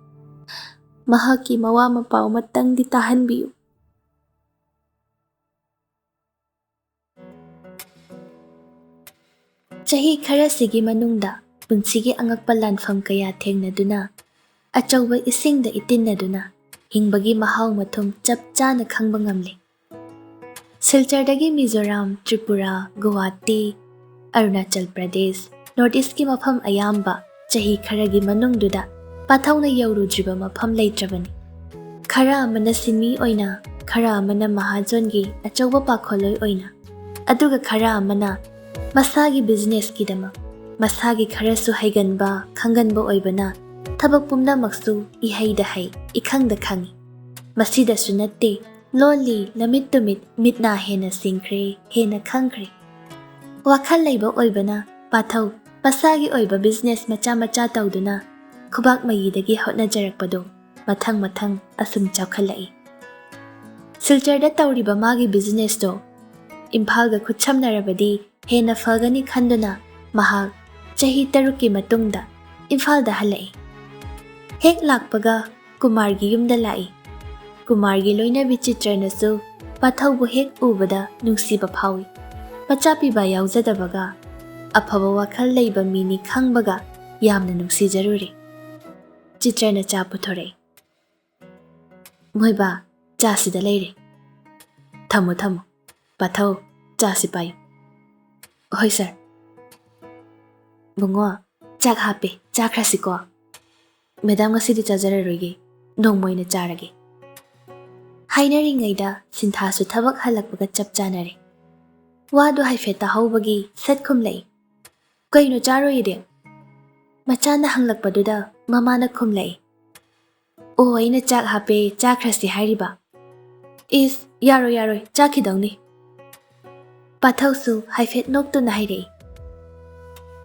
ꯃꯍꯥꯛꯀꯤ ꯃꯋꯥ ꯃꯄꯥꯎ ꯑꯃꯇꯪꯗꯤ ꯇꯥꯍꯟꯕꯤꯌꯨ꯫ ꯆꯍꯤ ꯈꯔꯁꯤꯒꯤ ꯃꯅꯨꯡꯗ ꯄꯨꯟꯁꯤꯒꯤ ꯑꯉꯛꯄ ꯂꯥꯟꯐꯝ ꯀꯌꯥ ꯊꯦꯡꯅꯗꯨꯅ, ꯑꯆꯧꯕ ꯏꯁꯤꯡꯗ ꯏꯇꯤꯟꯅꯗꯨꯅ ꯍꯤꯡꯕꯒꯤ ꯃꯍꯥꯎ ꯃꯊꯨꯝ ꯆꯞ ꯆꯥꯅ ꯈꯪꯕ ꯉꯝꯂꯦ꯫ ꯁꯤꯜꯆꯔꯗꯒꯤ ꯃꯤꯖꯣꯔꯥꯝ, ꯇ꯭ꯔꯤꯄꯨꯔꯥ, ꯒꯨꯋꯥꯍꯥꯇꯤ, ꯑꯔꯨꯅꯥꯆꯜ ꯄ꯭ꯔꯗꯦꯁ, ꯅꯣꯔꯠ ꯏꯁ꯭ꯠꯀꯤ ꯃꯐꯝ ꯑꯌꯥꯝꯕ ꯆꯍꯤ ꯈꯔꯒꯤ ꯃꯅꯨꯡꯗꯨꯗ ꯄꯥꯊꯧꯅ ꯌꯧꯔꯨꯗ꯭ꯔꯤꯕ ꯃꯐꯝ ꯂꯩꯇ꯭ꯔꯕꯅꯤ꯫ ꯈꯔ ꯑꯃꯅ ꯁꯤꯟꯃꯤ ꯑꯣꯏꯅ, ꯈꯔ ꯑꯃꯅ ꯃꯍꯥꯖꯣꯟꯒꯤ ꯑꯆꯧꯕ ꯄꯥꯈꯣꯜꯂꯣꯏ ꯑꯣꯏꯅ, ꯑꯗꯨꯒ ꯈꯔ ꯑꯃꯅ ꯃꯁꯥꯒꯤ ꯕꯤꯖꯤꯅꯦꯁꯀꯤꯗꯃꯛ, ꯃꯁꯥꯒꯤ ꯈꯔꯁꯨ ꯍꯩꯒꯟꯕ, ꯈꯪꯒꯟꯕ ꯑꯣꯏꯕꯅ ꯊꯕꯛ ꯄꯨꯝꯅꯃꯛꯁꯨ ꯏꯍꯩꯗ ꯍꯩ, ꯏꯈꯪꯗ ꯈꯪꯏ꯫ ꯃꯁꯤꯗꯁꯨ ꯅꯠꯇꯦ, ꯂꯣꯜꯂꯤ ꯂꯃꯤꯠ ꯇꯨꯃꯤꯠ, ꯃꯤꯠ ꯅꯥ ꯍꯦꯟꯅ ꯁꯤꯡꯈ꯭ꯔꯦ, ꯍꯦꯟꯅ ꯈꯪꯈ꯭ꯔꯦ꯫ ꯋꯥꯈꯜ ꯂꯩꯕ ꯑꯣꯏꯕꯅ ꯄꯥꯊꯧ ꯃꯁꯥꯒꯤ ꯑꯣꯏꯕ business ꯃꯆꯥ ꯃꯆꯥ ꯇꯧꯗꯨꯅ ꯈꯨꯕꯥꯛ ꯃꯌꯤꯗꯒꯤ ꯍꯣꯠꯅꯖꯔꯛꯄꯗꯣ ꯃꯊꯪ ꯃꯊꯪ ꯑꯁꯨꯝ ꯆꯥꯎꯈꯠꯂꯛꯏ꯫ ꯁꯤꯜꯆꯔꯗ ꯇꯧꯔꯤꯕ ꯃꯥꯒꯤ businessꯇꯣ ꯏꯝꯐꯥꯜꯒ ꯈꯨꯠꯁꯝꯅꯔꯕꯗꯤ ꯍꯦꯟꯅ ꯐꯒꯅꯤ ꯈꯟꯗꯨꯅ ꯃꯍꯥꯛ ꯆꯍꯤ ꯇꯔꯨꯛꯀꯤ ꯃꯇꯨꯡꯗ ꯏꯝꯐꯥꯜꯗ ꯍꯜꯂꯛꯏ꯫ ꯍꯦꯛ ꯂꯥꯛꯄꯒ ꯀꯨꯃꯥꯔꯒꯤ ꯌꯨꯝꯗ ꯂꯥꯛꯏ꯫ ꯀꯨꯃꯥꯔꯒꯤ ꯂꯣꯏꯅꯕꯤ ꯆꯤꯇ꯭ꯔꯅꯁꯨ ꯄꯥꯊꯧꯕꯨ ꯍꯦꯛ ꯎꯕꯗ ꯅꯨꯡꯁꯤꯕ ꯐꯥꯎꯏ꯫ ꯃꯆꯥ ꯄꯤꯕ ꯌꯥꯎꯖꯗꯕꯒ ꯑꯐꯕ ꯋꯥꯈꯜ ꯂꯩꯕ ꯃꯤꯅꯤ ꯈꯪꯕꯒ ꯌꯥꯝꯅ ꯅꯨꯡꯁꯤꯖꯔꯨꯔꯦ꯫ ꯆꯤꯇ꯭ꯔꯅ ꯆꯥ ꯄꯨꯊꯣꯔꯛꯏ꯫ "ꯃꯣꯏꯕꯥ, ꯆꯥꯁꯤꯗ ꯂꯩꯔꯦ꯫ ꯊꯝꯃꯣ, ꯊꯝꯃꯣ꯫ ꯄꯥꯊꯧ, ꯆꯥꯁꯤ ꯄꯥꯏꯌꯨ꯫" "ꯍꯣꯏ, ꯁꯥꯔ꯫" "ꯕꯨꯡꯉꯣ, ꯆꯥꯛ ꯍꯥꯞꯄꯦ, ꯆꯥꯈ꯭ꯔꯁꯤꯀꯣ꯫" "ꯃꯦꯗꯥꯝ, ꯉꯁꯤꯗꯤ ꯆꯥꯖꯔꯔꯣꯏꯒꯦ, ꯅꯣꯡꯃ ꯑꯣꯏꯅ ꯆꯥꯔꯒꯦ꯫" ꯍꯥꯏꯅꯔꯤꯉꯩꯗ ꯁꯤꯟꯊꯥꯁꯨ ꯊꯕꯛ ꯍꯜꯂꯛꯄꯒ ꯆꯞ ꯆꯥꯅꯔꯦ꯫ ꯋꯥꯗꯨ ꯍꯥꯏꯐꯦꯠ ꯇꯥꯍꯧꯕꯒꯤ ꯁꯠ ꯈꯨꯝꯂꯛꯏ꯫ "ꯀꯩꯅꯣ ꯆꯥꯔꯣꯏꯗꯤ?" ꯃꯆꯥꯅ ꯍꯪꯂꯛꯄꯗꯨꯗ ꯃꯃꯥꯅ ꯈꯨꯝꯂꯛꯏ꯫ "ꯑꯣ, ꯑꯩꯅ ꯆꯥꯛ ꯍꯥꯞꯄꯦ, ꯆꯥꯈ꯭ꯔꯁꯤ ꯍꯥꯏꯔꯤꯕ꯫" "ꯏꯁ, ꯌꯥꯔꯣꯏ, ꯌꯥꯔꯣꯏ, ꯆꯥꯈꯤꯗꯧꯅꯤ꯫" ꯄꯥꯊꯧꯁꯨ ꯍꯥꯏꯐꯦꯠ ꯅꯣꯛꯇꯨꯅ ꯍꯥꯏꯔꯛꯏ꯫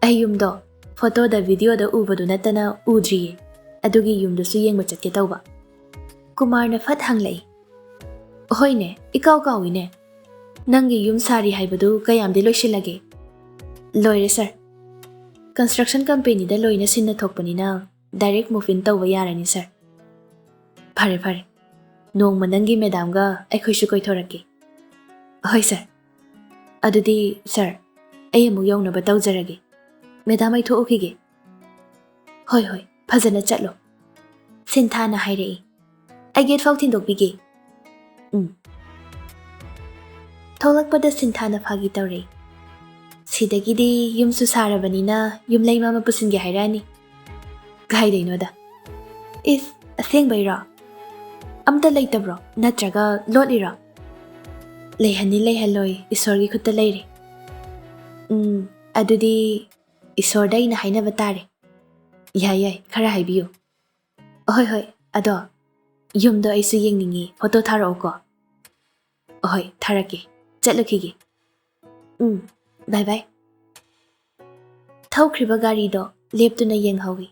"ꯑꯩ ꯌꯨꯝꯗꯣ ꯐꯣꯇꯣꯗ, ꯚꯤꯗꯤꯑꯣꯗ ꯎꯕꯗꯨ ꯅꯠꯇꯅ ꯎꯗ꯭ꯔꯤꯌꯦ, ꯑꯗꯨꯒꯤ ꯌꯨꯝꯗꯨꯁꯨ ꯌꯦꯡꯕ ꯆꯠꯀꯦ ꯇꯧꯕ꯫" ꯀꯨꯃꯥꯔꯅ ꯐꯠ ꯍꯪꯂꯛꯏ꯫ "ꯍꯣꯏꯅꯦ, ꯏꯀꯥꯎ ꯀꯥꯎꯏꯅꯦ꯫ ꯅꯪꯒꯤ ꯌꯨꯝ ꯁꯥꯔꯤ ꯍꯥꯏꯕꯗꯨ ꯀꯌꯥꯝꯗꯤ ꯂꯣꯏꯁꯤꯜꯂꯒꯦ?" "ꯂꯣꯏꯔꯦ, ꯁꯥꯔ꯫ Construction companyꯗ ꯂꯣꯏꯅ ꯁꯤꯟꯅ ꯊꯣꯛꯄꯅꯤꯅ direct move in ꯇꯧꯕ ꯌꯥꯔꯅꯤ, ꯁꯥꯔ꯫" "ꯐꯔꯦ, ꯐꯔꯦ꯫ ꯅꯣꯡꯃ ꯅꯪꯒꯤ ꯃꯦꯗꯥꯝꯒ ꯑꯩꯈꯣꯏꯁꯨ ꯀꯣꯏꯊꯣꯔꯛꯀꯦ꯫" "ꯍꯣꯏ, ꯁꯥꯔ꯫ ꯑꯗꯨꯗꯤ, ꯁꯥꯔ, ꯑꯩ ꯑꯃꯨꯛ ꯌꯧꯅꯕ ꯇꯧꯖꯔꯒꯦ꯫ ꯃꯦꯗꯥꯝ, ꯑꯩ ꯊꯣꯛꯎꯈꯤꯒꯦ꯫" "ꯍꯣꯏ, ꯍꯣꯏ, ꯐꯖꯅ ꯆꯠꯂꯣ꯫" ꯁꯤꯟꯊꯥꯅ ꯍꯥꯏꯔꯛꯏ꯫ "ꯑꯩ ꯒꯦꯠ ꯐꯥꯎ ꯊꯤꯟꯗꯣꯛꯄꯤꯒꯦ꯫" "ꯎꯝ꯫" ꯊꯣꯛꯂꯛꯄꯗ ꯁꯤꯟꯊꯥꯅ ꯐꯥꯒꯤ ꯇꯧꯔꯛꯏ꯫ "ꯁꯤꯗꯒꯤꯗꯤ ꯌꯨꯝꯁꯨ ꯁꯥꯔꯕꯅꯤꯅ ꯌꯨꯝꯂꯩ ꯃꯥꯃ ꯄꯨꯁꯤꯟꯒꯦ ꯍꯥꯏꯔꯛꯑꯅꯤ꯫" "ꯀꯥꯏꯗꯩꯅꯣꯗ꯫" "ꯏꯁ, ꯑꯁꯦꯡꯕꯩꯔꯣ? ꯑꯝꯇ ꯂꯩꯇꯕ꯭ꯔꯣ? ꯅꯠꯇ꯭ꯔꯒ ꯂꯣꯠꯂꯤꯔꯣ?" "ꯂꯩꯍꯟꯅꯤ ꯂꯩꯍꯜꯂꯣꯏ, ꯏꯁꯣꯔꯒꯤ ꯈꯨꯠꯇ ꯂꯩꯔꯦ꯫" "ꯎꯝ, ꯑꯗꯨꯗꯤ ꯏꯁꯣꯔꯗ ꯑꯩꯅ ꯍꯥꯏꯅꯕ ꯇꯥꯔꯦ꯫" "ꯌꯥꯏ ꯌꯥꯏ, ꯈꯔ ꯍꯥꯏꯕꯤꯌꯨ꯫" "ꯍꯣꯏ ꯍꯣꯏ, ꯑꯗꯣ ꯌꯨꯝꯗꯣ ꯑꯩꯁꯨ ꯌꯦꯡꯅꯤꯡꯉꯤ, ꯐꯣꯇꯣ ꯊꯥꯔꯛꯎꯀꯣ꯫" ꯑꯍꯣꯏ, ꯊꯥꯔꯛꯀꯦ꯫ ꯆꯠꯂꯨꯈꯤꯒꯦ꯫ ꯎꯝ, ꯕꯥꯏ ꯕꯥꯏ꯫ ꯊꯧꯈ꯭ꯔꯤꯕ ꯒꯥꯔꯤꯗꯣ ꯂꯦꯞꯇꯨꯅ ꯌꯦꯡꯍꯧꯏ꯫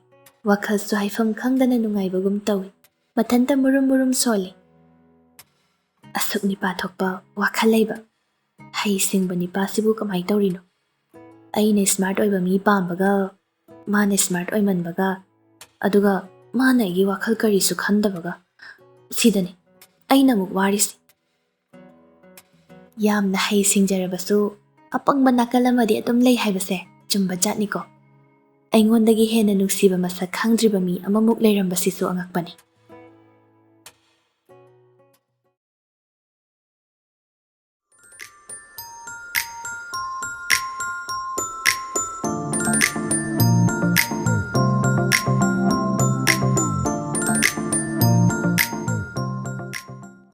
ꯋꯥꯈꯜꯁꯨ ꯍꯥꯏꯐꯝ ꯈꯪꯗꯅ ꯅꯨꯡꯉꯥꯏꯕꯒꯨꯝ ꯇꯧꯏ꯫ ꯃꯊꯟꯇ ꯃꯨꯔꯨꯝ ꯃꯨꯔꯨꯝ ꯁꯣꯜꯂꯤ꯫ ꯑꯁꯨꯛ ꯅꯤꯄꯥ ꯊꯣꯛꯄ ꯋꯥꯈꯜ ꯂꯩꯕ, ꯍꯩ ꯁꯤꯡꯕ ꯅꯤꯄꯥꯁꯤꯕꯨ ꯀꯃꯥꯏ ꯇꯧꯔꯤꯅꯣ? ꯑꯩꯅ ꯁ꯭ꯃꯥꯔꯠ ꯑꯣꯏꯕ ꯃꯤ ꯄꯥꯝꯕꯒ, ꯃꯥꯅ ꯁ꯭ꯃꯥꯔꯠ ꯑꯣꯏꯃꯟꯕꯒ, ꯑꯗꯨꯒ ꯃꯥꯅ ꯑꯩꯒꯤ ꯋꯥꯈꯜ ꯀꯔꯤꯁꯨ ꯈꯟꯗꯕꯒ, ꯁꯤꯗꯅꯤ ꯑꯩꯅ ꯑꯃꯨꯛ ꯋꯥꯔꯤꯁꯤ꯫ ꯌꯥꯝꯅ ꯍꯩ ꯁꯤꯡꯖꯔꯕꯁꯨ ꯑꯄꯪꯕ ꯅꯥꯀꯜ ꯑꯃꯗꯤ ꯑꯗꯨꯝ ꯂꯩ ꯍꯥꯏꯕꯁꯦ ꯆꯨꯝꯕ ꯖꯥꯠꯅꯤꯀꯣ꯫ ꯑꯩꯉꯣꯟꯗꯒꯤ ꯍꯦꯟꯅ ꯅꯨꯡꯁꯤꯕ ꯃꯁꯛ ꯈꯪꯗ꯭ꯔꯤꯕ ꯃꯤ ꯑꯃꯃꯨꯛ ꯂꯩꯔꯝꯕꯁꯤꯁꯨ ꯑꯉꯛꯄꯅꯤ꯫